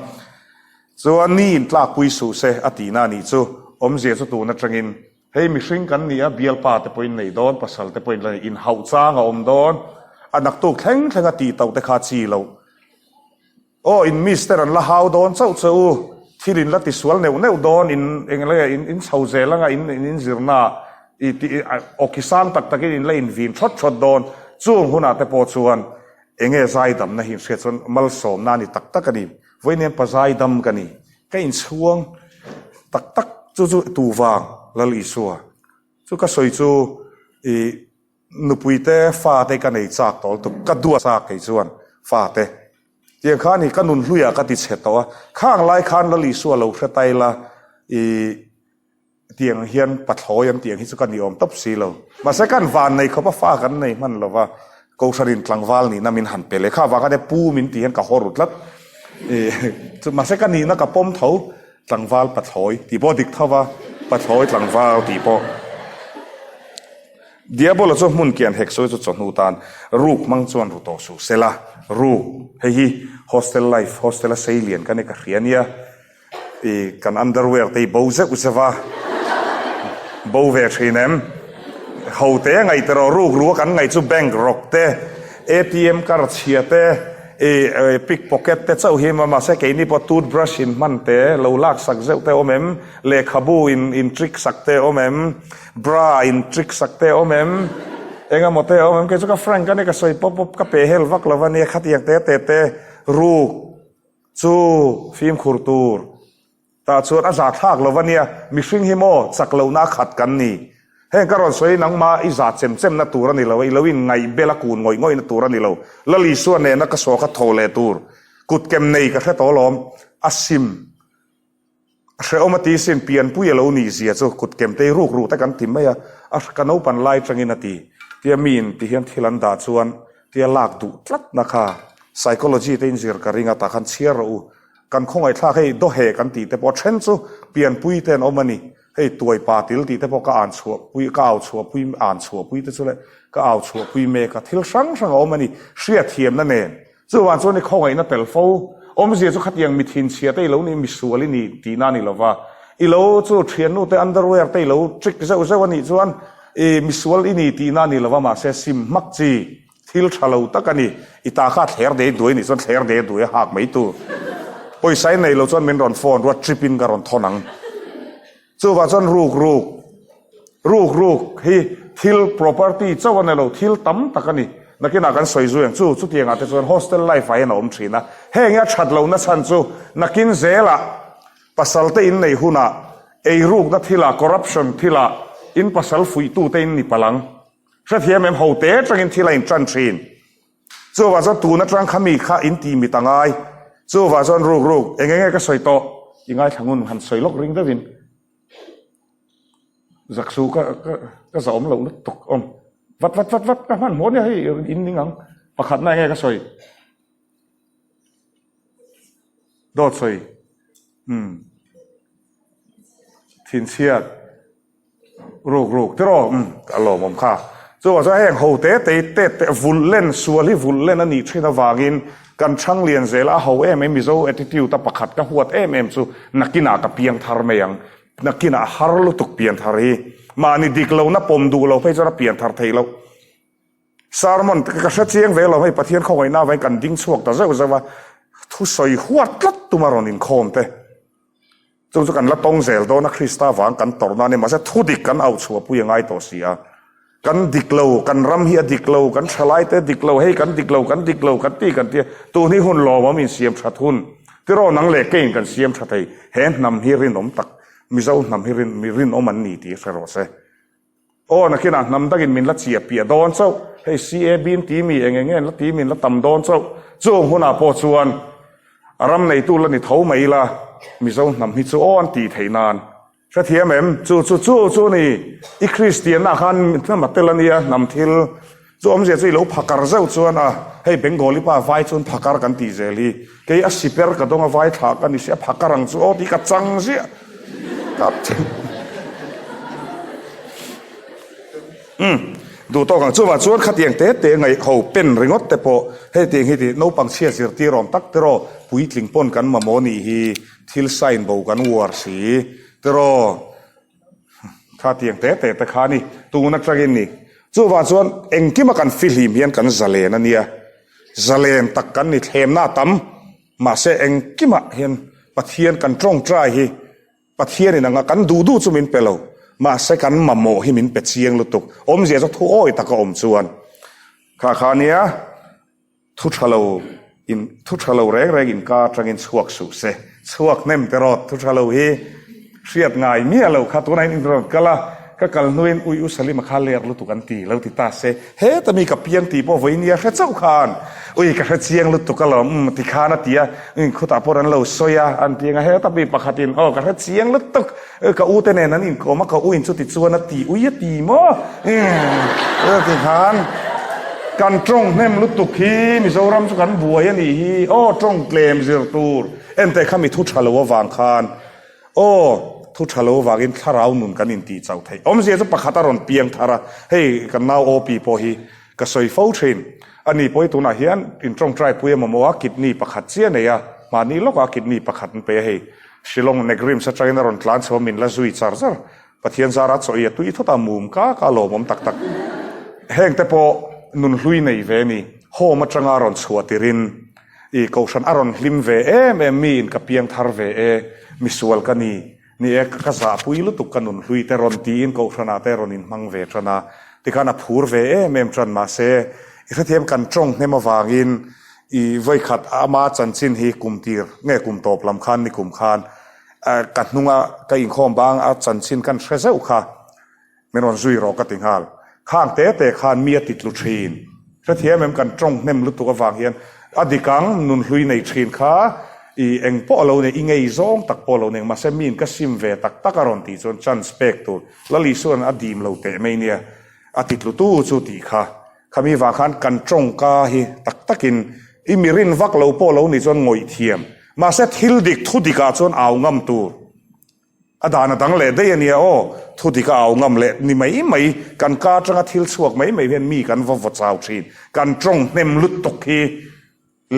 Chuan ni in tlakpui suh se a tihna a nih chu. Awmzia chu tun atangin hei mihring kan ni a, bialpa te pawhin nei dawn, pasal te pawhin la nei, inhauh chang a awm dawn, a naktuk thleng thleng a tih tauh te kha chi loh. Aw in mister an la hau dawn chauh che u, thil in la tisual neuh neuh dawn, in eng leh in in chho zel anga in in zirna i tih awki sang tak takin in la invin thawt thawt dawn, chung hunah te pawh chuan enge zaidamna hi in hriat chuan malsawmna a ni tak tak a ni. Vawiin pazai dam ka ni. Ka inchhuang tak tak chu chu tu vang Lal Isua chu ka sawi chu i nupui te fa te ka nei chak tawh lutuk ka duat chak kei chuan fa te tiang khan i ka nun hluiah ka ti chhe tawh a khang lai khan Lal Isua lo hre tai la i Tiang hian pathlawi an tiang hi chu ka ni awm tawp si lo. Mahse kan van nei khawp a fa kan nei hman lo va, Kohhran in tlangval nihna min han pe leh kha avang khan pu min tih hian ka haw ru tlat. Ih mahse ka nihna ka pawm tho, tlangval pathlawi tih pawh dik tho va, pathlawi tlangval tih pawh. Diabola chu hmun kian hek sawi chu chawhnu tan ruk hmang chuan ru tawh suh sela, ruk hei hi hostel life, hostel a sei lian ka ni ka hria nia. I kan underwear te i bo zeuh zeuh a, bo ve thin em? Ho te a ngaih tawh ruk ruk a kan ngaih chu bank rawk te, ATM card chhia te, i pick pocket te chauh hi mahse keini pawh toothbrush in hman te lo lak sak zeuh te awm em? Lehkhabu in in trick sak te awm em? Bra in trick sak te awm em? Engemaw te awm em? Kei chu ka frank a nia ka sawi pawp pawp ka peh hel vak lo a nia khatiang te te te ruk. Chu fimkhur tur tah chuan a za thlak lo a nia, mihring hi maw chak lohna a khat kan ni. Heng ka rawn sawi nangmah i za chem chemna tur a ni lo, i lo in ngaih bel a kun ngawih ngawihna tur a ni lo. Lal Isua nena ka saw kha tho leh tur kutkem nei ka hre tawh alawm, a sim. A hrehawm a ti sin, pianpui a lo nih zia chu kut kem tei ruk ruk te kan ti mai a, a ka naupan lai tangin a ti. Tia miin ti hian thil an dah chuan tia lak duh tlatna kha psychology te in zir ka ring a tah khan chhiar rawh u. Kan khawngaihthlak hei dawheh kan tih te pawh a then chu pianpui te an awm a ni. Hei tuai pa til tih te pawh ka an chhuah pui ka au chhuah pui an chhuah pui te chu le ka au chhuah pui mek a thil hrang hrang a awm a ni hriatthiamna nen. Chuvang chuan i khawngaihna tel fo. Awmzia chu khatiang mi thinchhia te i lo nih misual i nih tihna a ni lova. I lo chu thiannu te underwear te i lo trick zeuh zeuh a nih chuan i misual i ni tihna a ni lova mahse sim hmak chi thil tha lo tak a ni. I ta kha thler dei duai nih chuan thler dei duai a hak mai tur. Pawisa i nei lo chuan min rawn phone ruat trip in ka rawn thawn ang. Chuvah chuan ruk ruk, ruk ruk hi thil property chauh a ni lo, thil tam tak a ni. Nakinah kan sawi zui ang chu, chutiangah te chuan hostel life ah hian a awm thin a. Heng hi a that lohna chhan chu nakin zelah pasal te in neih hunah eirukna thilah, corruption thilah in pasal fuihtute in ni palh ang. Hrethiam em ho te atangin thil a intan thin. Chuvah chuan tun atang kha mi kha in tih mit a ngai. Chuvah chuan ruk ruk, eng enge ka sawi tawh? I ngaithla ngun han sawi lawk ring deuhin. Zaksu ka ka ka zahawm loh lutuk awm. Vat vat vat vat ka hmanhmawh nia hei in ning ang. Pakhatna enge ka sawi? Dawt sawi. Umm. Thinchhiat. Ruk ruk tiraw? Umm a lawmawm kha. Chuvang chuan heng ho te te te te vulh len sual hi vulh len a nih thin avangin kan chhang lian zel a, a ho em em Mizo attitude a pakhat ka huat em em chu nakinah ka piang thar mai ang. Nakinah a har lutuk pian thar hi. Mahni dik lohna pawm duh lo phei chuan a pian thar theih loh. Sermon ka hre chiang ve lo hei Pathian khawngaihna avangin kan ding chhuak ta zeuh zeuh a, thusawi huat tlat tuma rawn inkhawm te. Chu chu kan la tawng zel dawn a Krista vang kan tawrhna a ni mahse thudik kan auchhuahpui a ngai tawh si a. Kan dik lo, kan ram hi a dik lo, kan thalai te dik lo, hei kan dik lo, kan dik lo, kan ti kan ti a, tun hi hun lawmawm insiam that hun. Tiraw nang leh keiin kan siam tha thei, he hnam hi rinawm tak, Mizo hnam hi rin, mi rinawm an ni tih hre rawh se. Aw nakinah hnam dangin min la chiah piah dawn chauh, hei CAB in ti mi eng eng nge an la ti min la tam dawn chauh, chung hunah pawh chuan a ram neitu la ni tho mai ila, Mizo hnam hi chu aw an tih theih nan Hrethiam em? Chu chu chu chu ni. I Kristianna khan hnam a tel a nia, hnam thil. Chu awmzia chu i lo phakar zeuh chuan a, hei Bengali pa vai chuan phakar kan tih zel hi. Kei a siper ka dawng a vai thlah ka ni si a phakar ang chu aw tih ka chang ziah. Ka Umm duh tawk ang. Chuvang chuan khatiang te te ngaih ho pen ringawt te pawh hei tiang hi tih naupang chhia zirtir awm tak te rawh puitling pawn kan mamawh nih hi. Thil sign bo kan uar si tiraw kha tiang te te te kha ni tun atangin ni. Chuvang chuan engkima kan fihlim hian kan zalen a nia, zalen tak kan ni thlemna a tam mahse engkimah hian Pathian kan tawngtai hi Pathianin anga kan duh duh chu min pe lo mahse kan mamawh hi min pe chiang lutuk awmzia chu thu awi taka awm chuan kha kha nia. Thu tha lo in thu tha lo reng reng in ka atangin chhuak suh se. Chhuak hnem te rawt thu tha lo hi hriat ngai miah lo kha tunah hian in rawn kal a, ka kal hnuin ui u Salima kha ler lutuk an ti lo ti ta se. Heta mi ka piang tih pawh vawiin nia hre chauh khan ui ka hre chiang lutuk alawm umm ti khan a ti a, khutah pawh an lo sawi a an ti ang a heta mi pakhatin aw ka hre chiang lutuk Ka u te nen an inkawm a, ka u in chuti chuan a ti ui a ti maw? Ti khan kan tawng hnem lutuk hi Mizoram chu kan buai a nih hi aw tawng tlem zir tur enteh kha mi thu tha lo avang khan aw thu tha lo avangin thlarau nun kan intih chauh theih awmzia chu pakhat a rawn piang thar a hei kan nau OP pawh hi ka sawi fo thin ani pawh hi tunah hian in tawngtai pui a mamawh a kidney pakhat chiah nei a mahni lawkah kidney pakhat an pe a hei Shillong Negrims atangin a rawn tlan chho a, min la zui char char. Pathian zara chaw i a tui thawt a, mum ka ka lawmawm tak tak. Heng te pawh nunhlui nei ve ni, home atanga a rawn chhuah tirin i kohhran a rawn hlim ve em em, mi in ka piang thar ve e, misual ka ni, ni e ka zahpui lutuk ka nunhlui te rawn tiin kohhranah te rawn inhmang ve tan a, tikhan a phur ve em em tan mahse i hrethiam kan tawng hnem avangin I vawikhat ama chanchin hi kum tir nge kum tawp lam khan ni kum khan ka hnunga ka inkhawm bang a chanchin kan hre zeuh kha min rawn zui rawh ka ti nghal. Khang te te khan mi a ti tlu thin. Hrethiam em kan tawng hnem lutuk avang hian a dik ang nunhlui nei thin kha i eng pawh a lo nei i ngei zawng tak pawh a lo nei mahse miin ka sim ve tak tak a rawn tih chuan chance pek tur Lal Isua'n a dim lo teh mai nia a ti tlu tu chu tih kha Khami vang khan kan tawngka hi tak takin i mi rin vak lo pawh lo nih chuan ngawih thiam. Mahse thil dik thu dikah chuan au ngam tur. A dan a dang leh daih a nia aw, thu dik a au ngam leh ni mai mai, kan ka atanga thil chhuak mai mai hian mi kan va vaw chau thin. Kan tawng hnem lutuk hi.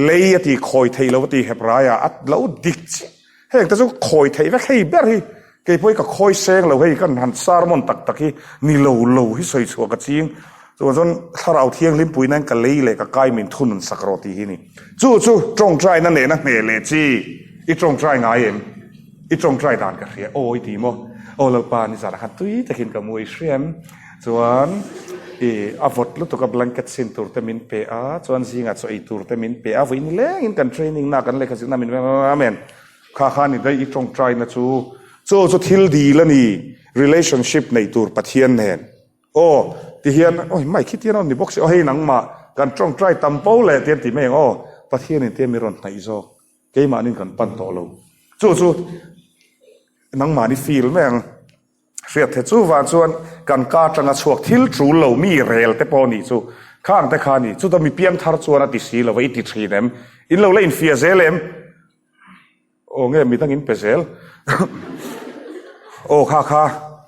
Lei a ti khawi theih lo a ti Hebraia a lo dik chiah. Heng te chu khawi theih vek hei ber hi kei pawh hi ka khawi seng lo hei kan han sermon tak tak hi ni lo lo hi sawi chhuah ka ching. Chuvang chuan thlarau thianghlim pui nan ka lei leh ka kai min thunun sak rawh tih hi ni. Chu chu tawngtaina nena hneh leh chi i tawngtai ngai em? I tawngtai dan ka hria aw i ti maw? Aw Lalpa nizanah khan tui takin ka mu i hria em? Chuan i a vawt lutuk a blanket sin tur te min pe a, chuan zingah chaw ei tur te min pe a, vawiin nilengin kan training na kan lehkha zirna min Amen. Kha kha ni daih i tawngtai na chu chu chu thil dil a ni relationship neih tur Pathian nen. Aw ti hian awi mai khi tian a ni bawk si aw hei nangmah kan tawngtai tam po leh tian ti mai ang aw Pathianin te mi rawn hnaih zawk keimahnin kan pan tawh lo. Chu chu nangmahni feel mai ang. Hriat the chuvang chuan kan ka atanga chhuak thil tul lo mi rel te pawh nih chu khang te kha ni. Chuta mi piangthar chuan a ti si lo va, i ti thin em? In lo la infiah zel em? Aw nge midang in pe zel. Aw kha kha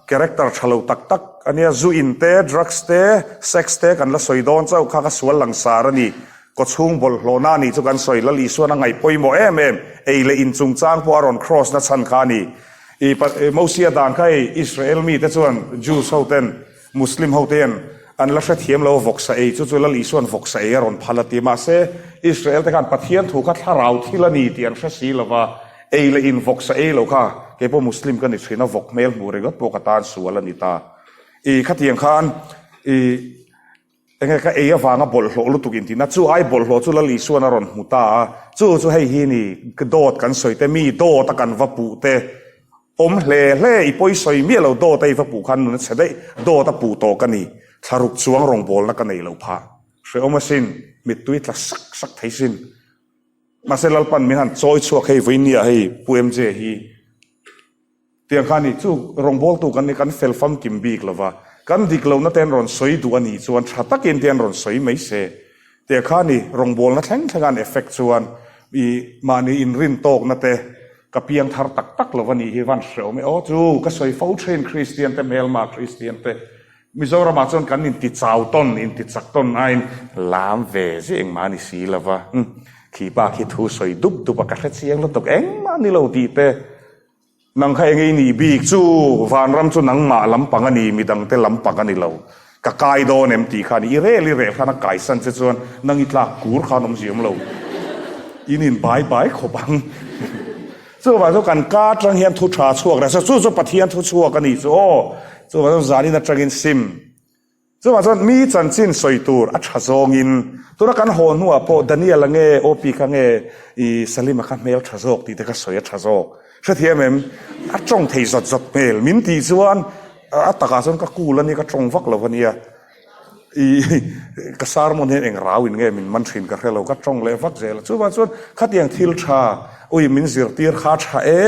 character tha lo tak tak ania zu in te, drugs te, sex te kan la sawi dawn chauh kha kha sual langsar a ni. Kawchhung bawlhhlawhna a nih chu kan sawi Lal Isuan a ngaih pawimawh em em. Ei leh in chungchang pawh a rawn cross na chhan kha a ni. I Mosia dan kha hei Israel mite chuan Jews ho ten Muslim ho te hian an la hrethiam lo a vawksa ei chu chu Lal Isuan vawksa ei a rawn phal a ti. Mahse Israel te khan Pathian thu kha thlarau thil a ni tih an hre si lo va, ei leh in vawksa ei lo kha kei pawh Muslim ka ni thin a, vawk hmel hmuh ringawt pawh ka tan sual a ni ta. I khatiang khan i Enge ka ei avanga bawlhhlawh lutuk intihna chu ai bawlhhlawh chu Lal Isuan a rawn hmu ta a, chu chu hei hi ni dawt kan sawi te, mi dawt a kan va puh te, awm hle hle i pawi sawi miah lo dawt a i va puh khan nun a chhe daih, dawt a puh tawh ka ni, thlaruk chuang rawngbawlna ka nei lo phah, hrehawm asin, mittui tla sak sak thei sin. Mahse Lalpan min han chawi chhuak hei vawinia hei Pu MJ hi. Tiang kha ni chu rawngbawltu kan ni, kan fel famkim bik lo va, kan dik lohna te an rawn sawi duh a nih chuan tha takin te an rawn sawi mai se. Tiang kha ni rawngbawlna thleng thleng an effect chuan i mahni inrin tawkna te ka piang thar tak tak lo va nih hi van hre awm e. Aw chu ka sawi fo thin Kristian te hmelma Kristian te Mizoramah chuan kan inti chau tawn, inti chak tawn aiin lam ve zia engmah a ni si lo va. Khi pa khi thu sawi dup dup a ka hre chiang lutuk engmah a ni lo tih te. Nang kha eng ei nih bik chu vanram chu nangmah lampang a ni, midangte lampang a ni lo. Ka kai dawn em tih khan i rel i rel khan a kaisan che chuan nang i tlak kur khan awm ziam lo. In in bai bai khawp ang. Chuvang chu kan ka atang hian thu tha chhuak reng se, chu chu Pathian thu chhuak a nih chu aw. Chuvang chuan zanin atangin sim. Chuvang chuan mi chanchin sawi tur a tha zawngin tuna kan haw hnuah pawh Daniel-a nge OP kha nge i Salima kha hmel tha zawk tih te kha sawi a tha zawk. Hrethiam em? A tawng thei zawt zawt hmel min tih chuan a takah chuan ka cool a nia ka tawng vak lo a nia. I ka sermon hian eng rau in nge min man thin ka hre lo ka tawng leh vak zel a. Chuvang chuan khatiang thil tha ui min zirtir kha a tha e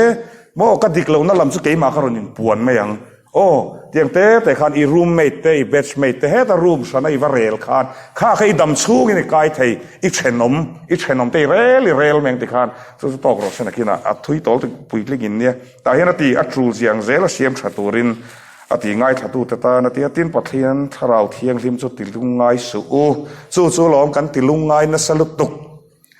maw ka dik lohna lam chu keimah ka rawn inpuan mai ang. Aw, tiang te te khan i roommate te, i batchmate te heta room hrana i va rel khan kha kha i dam chhungin i kai thei, i thenawm, i thenawm te i rel i rel meng ti khan chu chu tawk rawh se nakinah a thui tawl ti puitling in nia. Tah hian a ti, a tul ziang zel a siam tha turin a ti ngaithla te tan a ti a, tin Pathian thlarau thianghlim chu ti lungngai suh u, chu chu lawm kan ti lungngai nasa lutuk.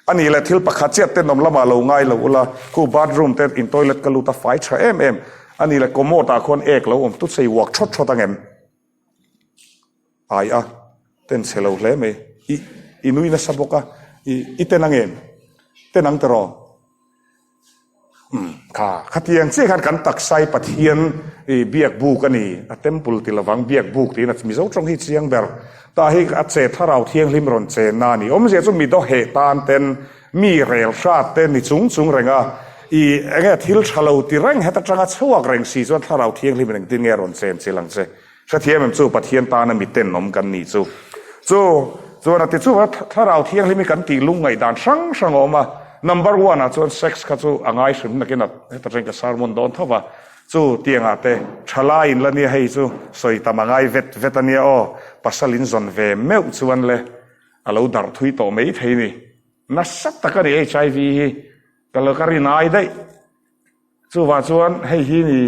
A nih leh thil pakhat chiah tenawm lamah lo ngai lo ula, khu bathroom te in toilet ka lut a fai tha em em. A nih leh commode ah khuan ek lo awm tut se i uak thawt thawt angem? Ai a, ten chhe lo hle mai. I i nui nasa bawk a, i i ten angem? Ten ang tiraw? Umm kha khatiang chiah khan kan taksa hi Pathian i biak buk a ni, a temple ti lovang biak buk tiin a Mizo tawng hi chiang ber. Tah hi a che thlarau thianghlim rawn chenna a ni. Awmzia chu mi dawheh tan ten mi rel hrat te ni chung chung reng a, i enge thil tha lo ti reng heta tanga chhuak reng si chuan thlarau thianghlim in engtin nge rawn chen chilh ang che. Hrethiam em chu Pathian tana mi tenawm kan nih chu. Chu chuan a ti chu a thlarau thianghlim hi kan tih lungngaih dan hrang hrang a awm a. Number one ah chuan sex kha chu a ngai hrim nakin a heta tangin ka sermon dawn tho va. Chu tiangah te thalai in la nia hei chu sawi tam a ngai vet vet a nia aw. Pasal in zawn ve meuh chuan le a lo darh thui tawh mai thei ni. Nasa tak a ni HIV hi ka lo ka rin ai daih. Chuvah chuan hei hi ni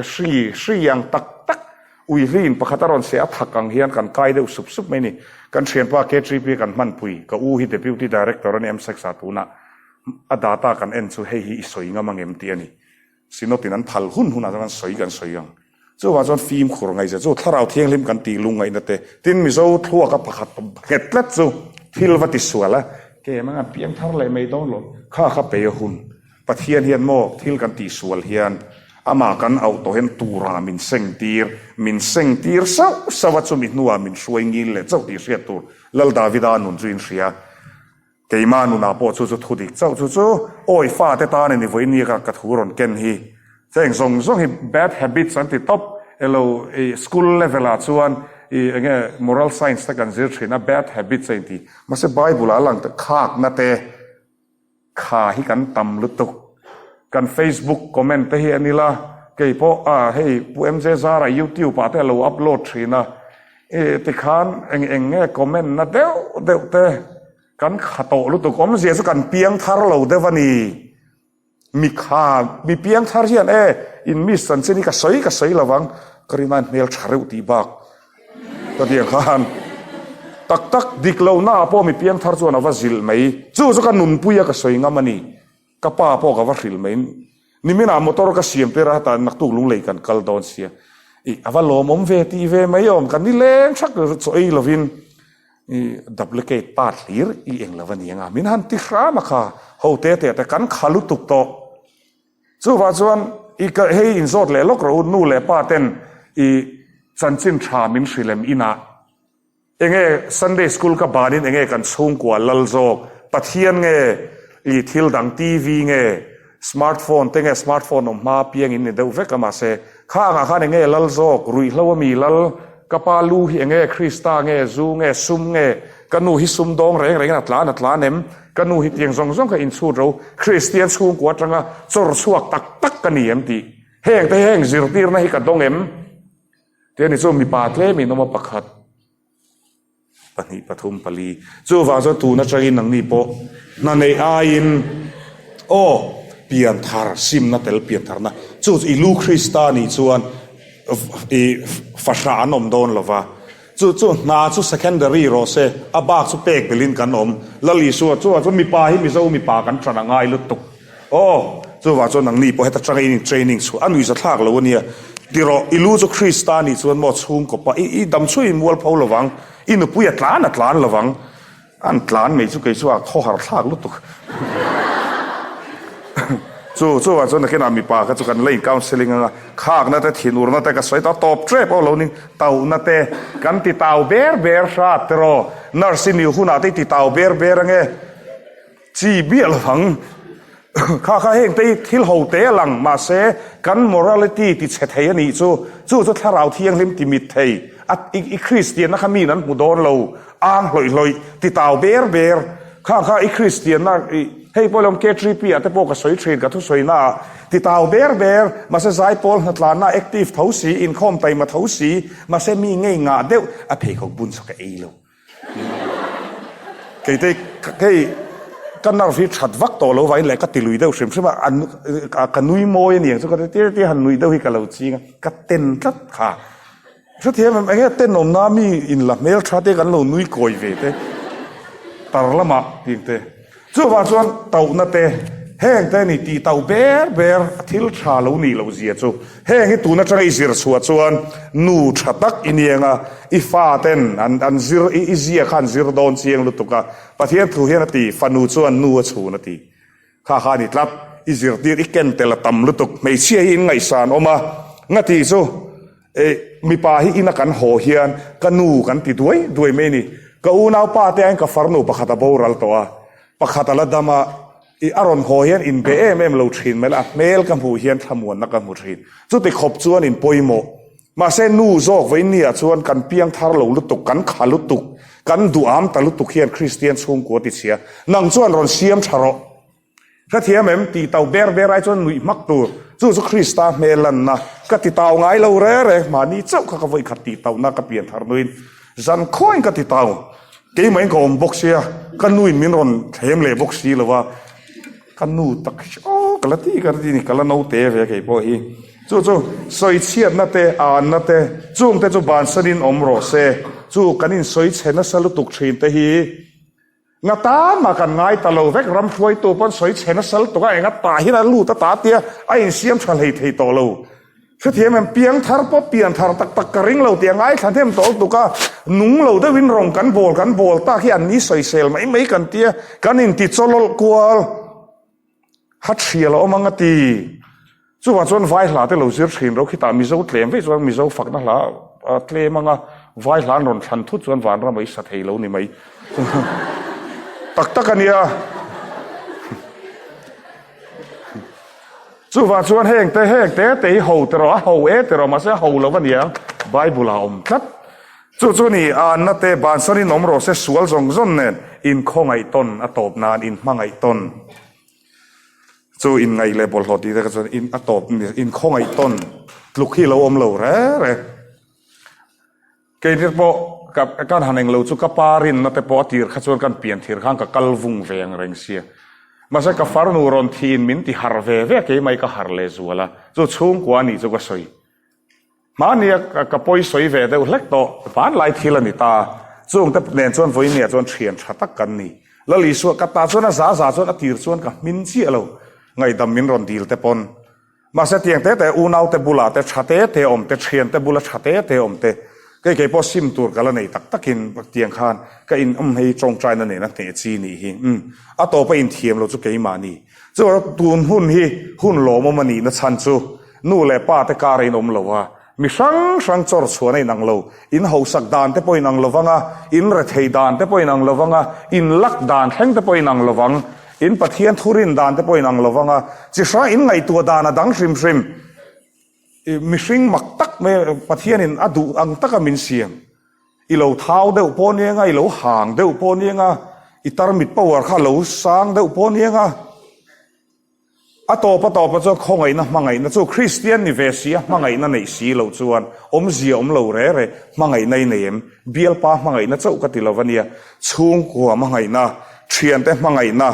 hri hri ang tak tak ui hliin pakhat a rawn seh a thak ang hian kan kai deuh sup sup mai ni. Kan thianpa KTP kan hmanpui, ka u hi Deputy Director a ni MSEX ah tunah a data kan en chu hei hi i sawi ngam angem tih a ni. Synod in an phal hun hunah chuan kan sawi kan sawi ang. Chuvang chuan fimkhur ngaihzia chu thlarau thianghlim kan tih lungngaihna te, tin Mizo thluaka pakhat nghet tlat chu thil va ti sual a, kem anga piang thar leh mai dawn lo, kha kha pe a hun. Pathian hian maw thil kan tih sual hian amah kan auh tawh hian turah min seng tir, min seng tir sauh sauh a chumi hnuah min hruai ngil leh chauh tih hriat tur Lal Davida nun chu in hria. Keimah nunah pawh chu chu thu dik chauh chu chu awi fate tan a ni vawi nia ka thu rawn ken hi. Heng zawng zawng hi bad habits an ti tawp elo i school level ah chuan i enge moral science te kan zir thin a bad habits a inti mahse bible ah a lang khakna te kha hi kan tam lutuk kan facebook comment te hi an ila. Kei pawh a hei Pu MJ Zara YouTube ah te a lo upload thin a, i tikhan eng eng nge comment na deuh deuh te kan kha tawh lutuk awmzia chu kan piang thar lo deuh a ni. Mi kha mi piang thar hian e in miss chanchin hi ka sawi ka sawi lovang ka rin aiin hmel tha reuh tih bak ka ti ang khan tak tak dik lohna ah pawh mi piang thar chuan a va zilh mai chu chu ka nunpui a ka sawi ngam a ni. Ka pa pawh ka va hrilh mai. Niminah motor ka siam tir a, hetah naktuk lunglei kan kal dawn sia. Ih, a va lawmawm ve tih ve mai awm, ka nileng thak chaw ei lovin i duplicate part hlir i eng lo a ni anga min han ti hram a kha, ho te te te kan kha lutuk tawh. Chuvah chuan i ka hei inzawt leh lawk rawh u, nu leh pa ten i chanchin tha min hrilh em inah. Enge Sunday school ka banin enge kan chhungkua lal zawk? Pathian nge i thil dang TV nge smart phone te nge smart phone awm hma piang in ni deuh vek a mahse kha angah khan enge lal zawk ruihhlo ami lal ka pa lu hi enge Krista nge zu nge sum nge ka nu hi sum dawng reng rengin a tlan a tlan em ka nu hi tiang zawng zawng kha inchhut ro Kristian chhungkua atanga chawr chhuak tak tak ka ni em tih heng te heng zirtirna hi ka dawng em? Te ani chu mipa tlem in awm a pakhat, pahnih, pathum, pali. Chuvang chuan tun atangin nangni pawh hna neih aiin aw pian thar simna tel pian tharna chu chu i lu Krista nih chuan i fahrah an awm dawn lova chu chu hna chu secondary rawh se a bak chu pek belhin kan awm Lal Isua chuvang chuan mipa hi Mizo mipa kan ṭan a ngai lutuk. Aw, chuvang chuan nangni pawh heta tanga in training chhuah a nuihza thlak lo a nia. Tirawh, i lu chu Krista nih chuan maw chhungkaw pa i i dam chhuah i mual pho lovang, i nupui a tlan a tlan lovang. An tlan mai chu kei chu a khawhar thlak lutuk. Chu, chuvang chuan nakinah mipa kha chu kan la in counselling anga, khakna te, thinurna te ka sawi tawh a, tawp tep aw lo ning, tauhna te kan ti tau ber ber hrat tiraw, nurse i nih hunah te i ti tau ber ber ange. Chi biah lovang. Kha kha heng te hi thil ho te a lang, mahse kan morality ti chhe thei a nih chu, chu chu thlarau thianghlim ti mit thei, a i Kristianna kha miin an hmu dawn lo, ang hlawih hlawih, ti tau ber ber, kha kha i Kristianna i hei pawh lawm KTP ah te pawh ka sawi thin ka thusawi naah, ti tau ber ber, mahse zaipawl hnatlanna active tho si, inkhawm taima tho si, mahse mi ngei ngah deuh a pheikhawk bun chak a ei lo. Keite hei ka nerve hi that vak tawh lo vangin leh ka ti lui deuh hrim hrim a, an ka nui mawi a ni ang chu ka ti tir tir han nuih deuh hi ka lo ching a, ka ten tlat kha. Hrethiam em enge tenawmna mi in la hmeltha te kan lo nui kawi ve te tar lamah tih te. Chuvang chuan tauhna te, heng te ni tih tauh ber ber a thil tha lo nih loh zia chu heng hi tun atanga i zir chhuah chuan nu tha tak i niang a, i fa ten an an zir i i zia kha an zir dawn chiang lutuk a, Pathian thu hian a ti, fanu chuan nu a chhun a ti. Kha kha a ni tlat, i zirtir i ken tel a tam lutuk, hmeichhia hi in ngaihsan awm a, nga tih chu e mipa hi ina kan haw hian ka nu kan ti duai duai mai a ni. Ka unaupa te aiin ka farnu pakhat a boral tawh a, pakhat a la dam a, i a rawn haw hian inbe em em lo thin mai la, a hmel ka hmuh hian thlamuanna ka hmu thin. Chuti khawp chuan in pawimawh. Mahse nu zawk vawiin ni-ah chuan kan piang thar lo lutuk, kan kha lutuk, kan duham ta lutuk hian Kristian chhungkua ti chhia. Nang chuan rawn siam tha rawh. Hrethiam em? Tih tau ber ber ai chuan nuih hmak tur. Chu chu Krista hmel lanna ka ti tau ngai lo re re. Mahni chauh kha ka vawi khat tih tauhna ka pian thar nuin zan khuain ka ti tau. Keimah in ka awm bawk sia, ka nuin min rawn thlem leh bawk si lo a. Ka nu tak hi aw ka la ti ka ti ni, ka la naute ve kei pawh hi. Chu chu sawi chhiatna te, anna te, chungte chu bansanin awm rawh se. Chu kan insawi chhe nasa lutuk thin te hi. Nga tan mah kan ngai ta lo vek, ram hruaitu pawn sawi chhe nasa lutuk a, enga tah hian a lut a ta tia a insiam tha hlei thei tawh lo. Hrethiam em, piang thar pawh pian thar tak tak ka ring lo tih a ngaithla hnem tawh lutuk a, nung lo deuhin rawng kan bawl kan bawl tak hi an ni sawisel mai mai kan tia, kan inti chawlawlh kual. Ha thial a awm ang a ti. Chuvang chuan vai hla te lo zir thin ro khitah Mizo tlem vek chuan Mizo fakna hla tlem anga vai hla an rawn thlan thut chuan vanram a i sa thei lo ni mai. Tak tak a nia. Chuvang chuan heng te heng te te hi ho te rawh a ho e te rawh mahse a ho lo a nia Bible ah a awm tlat. Chu chu ni anna te bansanin awm rawh se sual zawng zawng nen inkhawngaih tawn a tawp nan inhmangaih tawn. Chu inngaih leh bawlhhlawh tih te kha chuan in a tawp inkhawngaih tawn tluk hi lo awm lo reng reng. Keini pawh ka kan han englo chu ka pa rinna te pawh a tir kha chuan kan pian thir khan ka kal vung ve ang reng sia. Mahse ka farnu rawn thiin min ti harh ve ve a keimah hi ka harh leh zual a, chu chhungkua a nih chu ka sawi. Hmania ka pawi sawi ve deuh hlek tawh, hmanlai thil a ni ta. Chungte nen chuan vawinia chuan thian tha tak kan ni. Lal Isua ka ta chuan a za za chuan a tir chuan ka hmin chiah lo, ngaihdam min rawn dil te pawn. Mahse tiang te te unaute bulah te tha te te awm te, thiante bula tha te te awm te, kei kei pawh sim tur ka la nei tak takin tiang khan ka in awm hei tawngtaina nen a hneh chi nih hi. Umm, a tawpa inthiam lo chu keimah ni. Chuan tun hun hi hun lawmawm a nihna chhan chu Nu leh pa te kar a inawm lo a, mi hrang hrang chawr chhuan a inang lo, in hausak dan te pawh inang lo vang a, in rethei dan te pawh inang lo vang a, in lak dan thleng te pawh inang lo vang, in Pathian thurin dan te pawh inang lo vang a, chi hrang in ngaihtuah dan a dang hrim hrim. I mihring mak tak mai Pathianin a duh ang taka min siam. I lo thau deuh pawh aniang a, i lo hang deuh pawh aniang a, i tarmit power kha a lo sang deuh pawh aniang a. A tawp a tawpa chuan khawngaihna hmangaihna chu Kristian ni ve si a hmangaihna neih si loh chuan awmzia awm lo re re, hmangaihna i nei em? Bialpa hmangaihna chauh ka ti lo va nia, chhungkua hmangaihna, thiante hmangaihna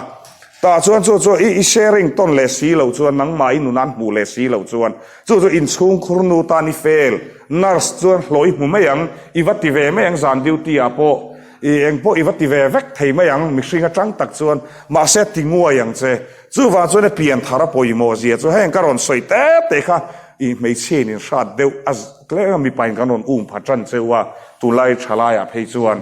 tah chuan chu chu i sharing tawn leh si loh chuan nangmah i nun an hmuh leh si loh chuan chu chu inchhungkhur nu tan i fail, nurse chuan hlawh i hmu mai ang, i va ti ve mai ang zan duty ah pawh. I eng pawh i va ti ve vek thei mai ang, mihring atang tak chuan, mahse ti nguai ang che. Chuvang chuan e pian thar a pawimawh zia chu heng ka rawn sawi tep teh kha i hmeichhia in inhrat deuh a tlem a mipa in kan rawn um pha tan cheu a, tunlai thalaiah phei chuan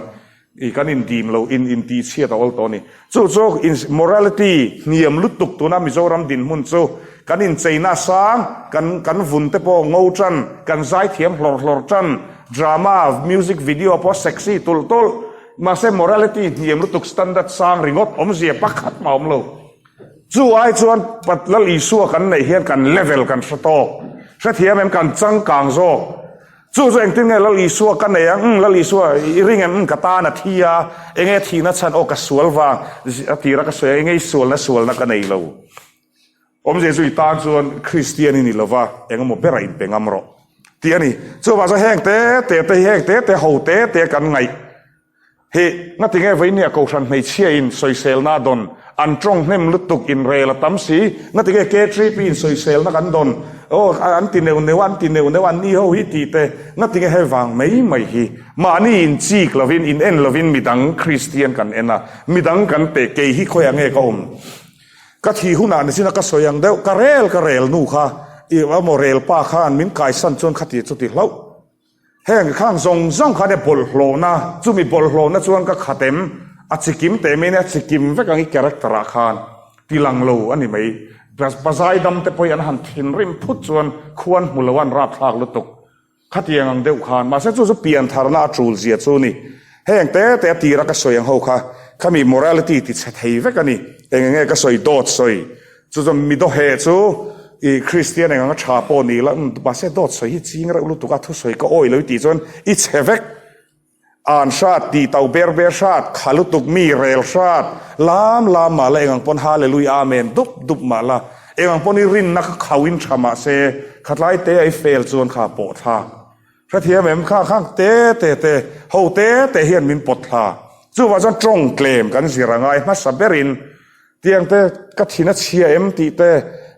i kan indim lo in intihchhiat a awl tawh a ni. Chu chu in morality hniam lutuk tuna Mizoram dinhmun chu kan incheina sang, kan kan vun te pawh ngo tan, kan zaithiam hlawr hlawr tan, drama, music video pawh sexy tulh tulh, mahse morality hniam lutuk standard sang ringawt awmzia pakhat mah awm lo. Chu ai chuan Lal Isua kan neih hian kan level kan hre tawk, hrethiam em kan changkang zawk. Chu chu engtin nge Lal Isua ka nei ang? Umm, Lal Isua, i ring em? Umm, ka tan a thi a, enge thihna chhan? Aw, ka sual vang, a tira ka sawi a, enge i sualna sualna ka nei lo. Awmzia chu i tan chuan Kristian i ni lo va, engemaw berah inpe ngam rawh tih a ni. Chuvang chuan heng te te te hi, heng te te ho te te kan ngaih. Hi, ngatinge vawinia Kohhran hmeichhia in sawiselna a dawn, an tawng hnem lutuk in rel a tam si, ngatinge KTP in sawiselna kan dawn, aw an ti neuh neuh a, an ti neuh neuh a, an ni ho hi tih te, ngatinge hei vang mai mai hi, mahni in chik lovin, in en lovin midang Kristian kan en a, midang kan pe, kei hi khawiah nge ka awm? Ka thih hunah nichin a ka sawi ang deuh, ka rel ka rel nu kha, i emaw rel pa khan min kaisan chuan khati chuti hlauh. Heng khang zawng zawng khan e bawlhhlawhna, chumi bawlhhlawhna chuan ka khat em, a chikim teh mai nia, chikim vek ang i character ah khan ti lang lo a ni mai. Pazai dam te pawh hi an han thinrim phut chuan khuan hmu lo a an rapthlak lutuk. Khatiang ang deuh khan, mahse chu chu piantharna a tul zia chu ni. Heng te te a tira ka sawi ang ho kha, khami morality ti chhe thei vek a ni. Eng enge ka sawi dawt sawi. Chu chuan mi dawheh chu i Kristian eng anga tha pawh ni la, umm mahse dawt sawi hi ching reuh lutuk a, thusawi ka awih lo i tih chuan i chhe vek. An hrat, tih tau ber ber hrat, kha lutuk mi rel hrat, lam lam mah la eng ang pawn Hallelujah Amen dup dup mah la, eng ang pawn i rinna kha khauhin tha mah se, khatlai te a i fail chuan kha pawh thlak. Hrethiam em kha khang te te te, ho te te hian min pawt thla. Chuvah chuan tawng tlem kan zir a ngai hmasa berin Tiang te ka thin a chhia em tih te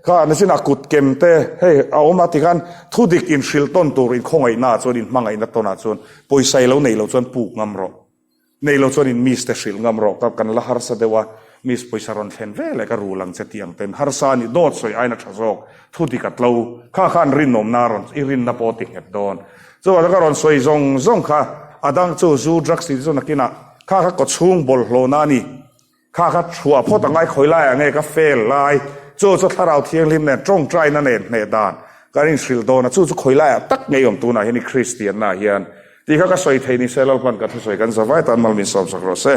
kha nichin a kut kem te hei a awm a tikhan thu dik in hrilh tawn tur in khawngaihna ah chuan in hmangaihna tawn ah chuan pawisa i lo neih loh chuan puk ngam rawh neih loh chuan in miss te hrilh ngam rawh ka kan la harsa deuh a miss pawisa rawn thlen ve leh ka rul ang che tih ang ten harsa a nih dawt sawi aiin a tha zawk thu dik a tlo kha khan rinawmna rawn i rinna pawh a ti nghet dawn chuvang ka rawn sawi zawng zawng kha a dang chu zu drugs tih te chu nakinah kha kha kawchhung bawlhhlawhna a ni. Kha kha chhuah phawt a ngai khawi laiah nge ka fail lai chu chu thlarau thianghlim nen tawngtaina nen hneh dan kan inhrilh dawn a chu chu khawi laiah tak ngei awm tunah hian i Kristianna hian tih kha ka sawi thei ni se Lalpan ka thusawi kan zavai tan mal min sawmsak rawh se.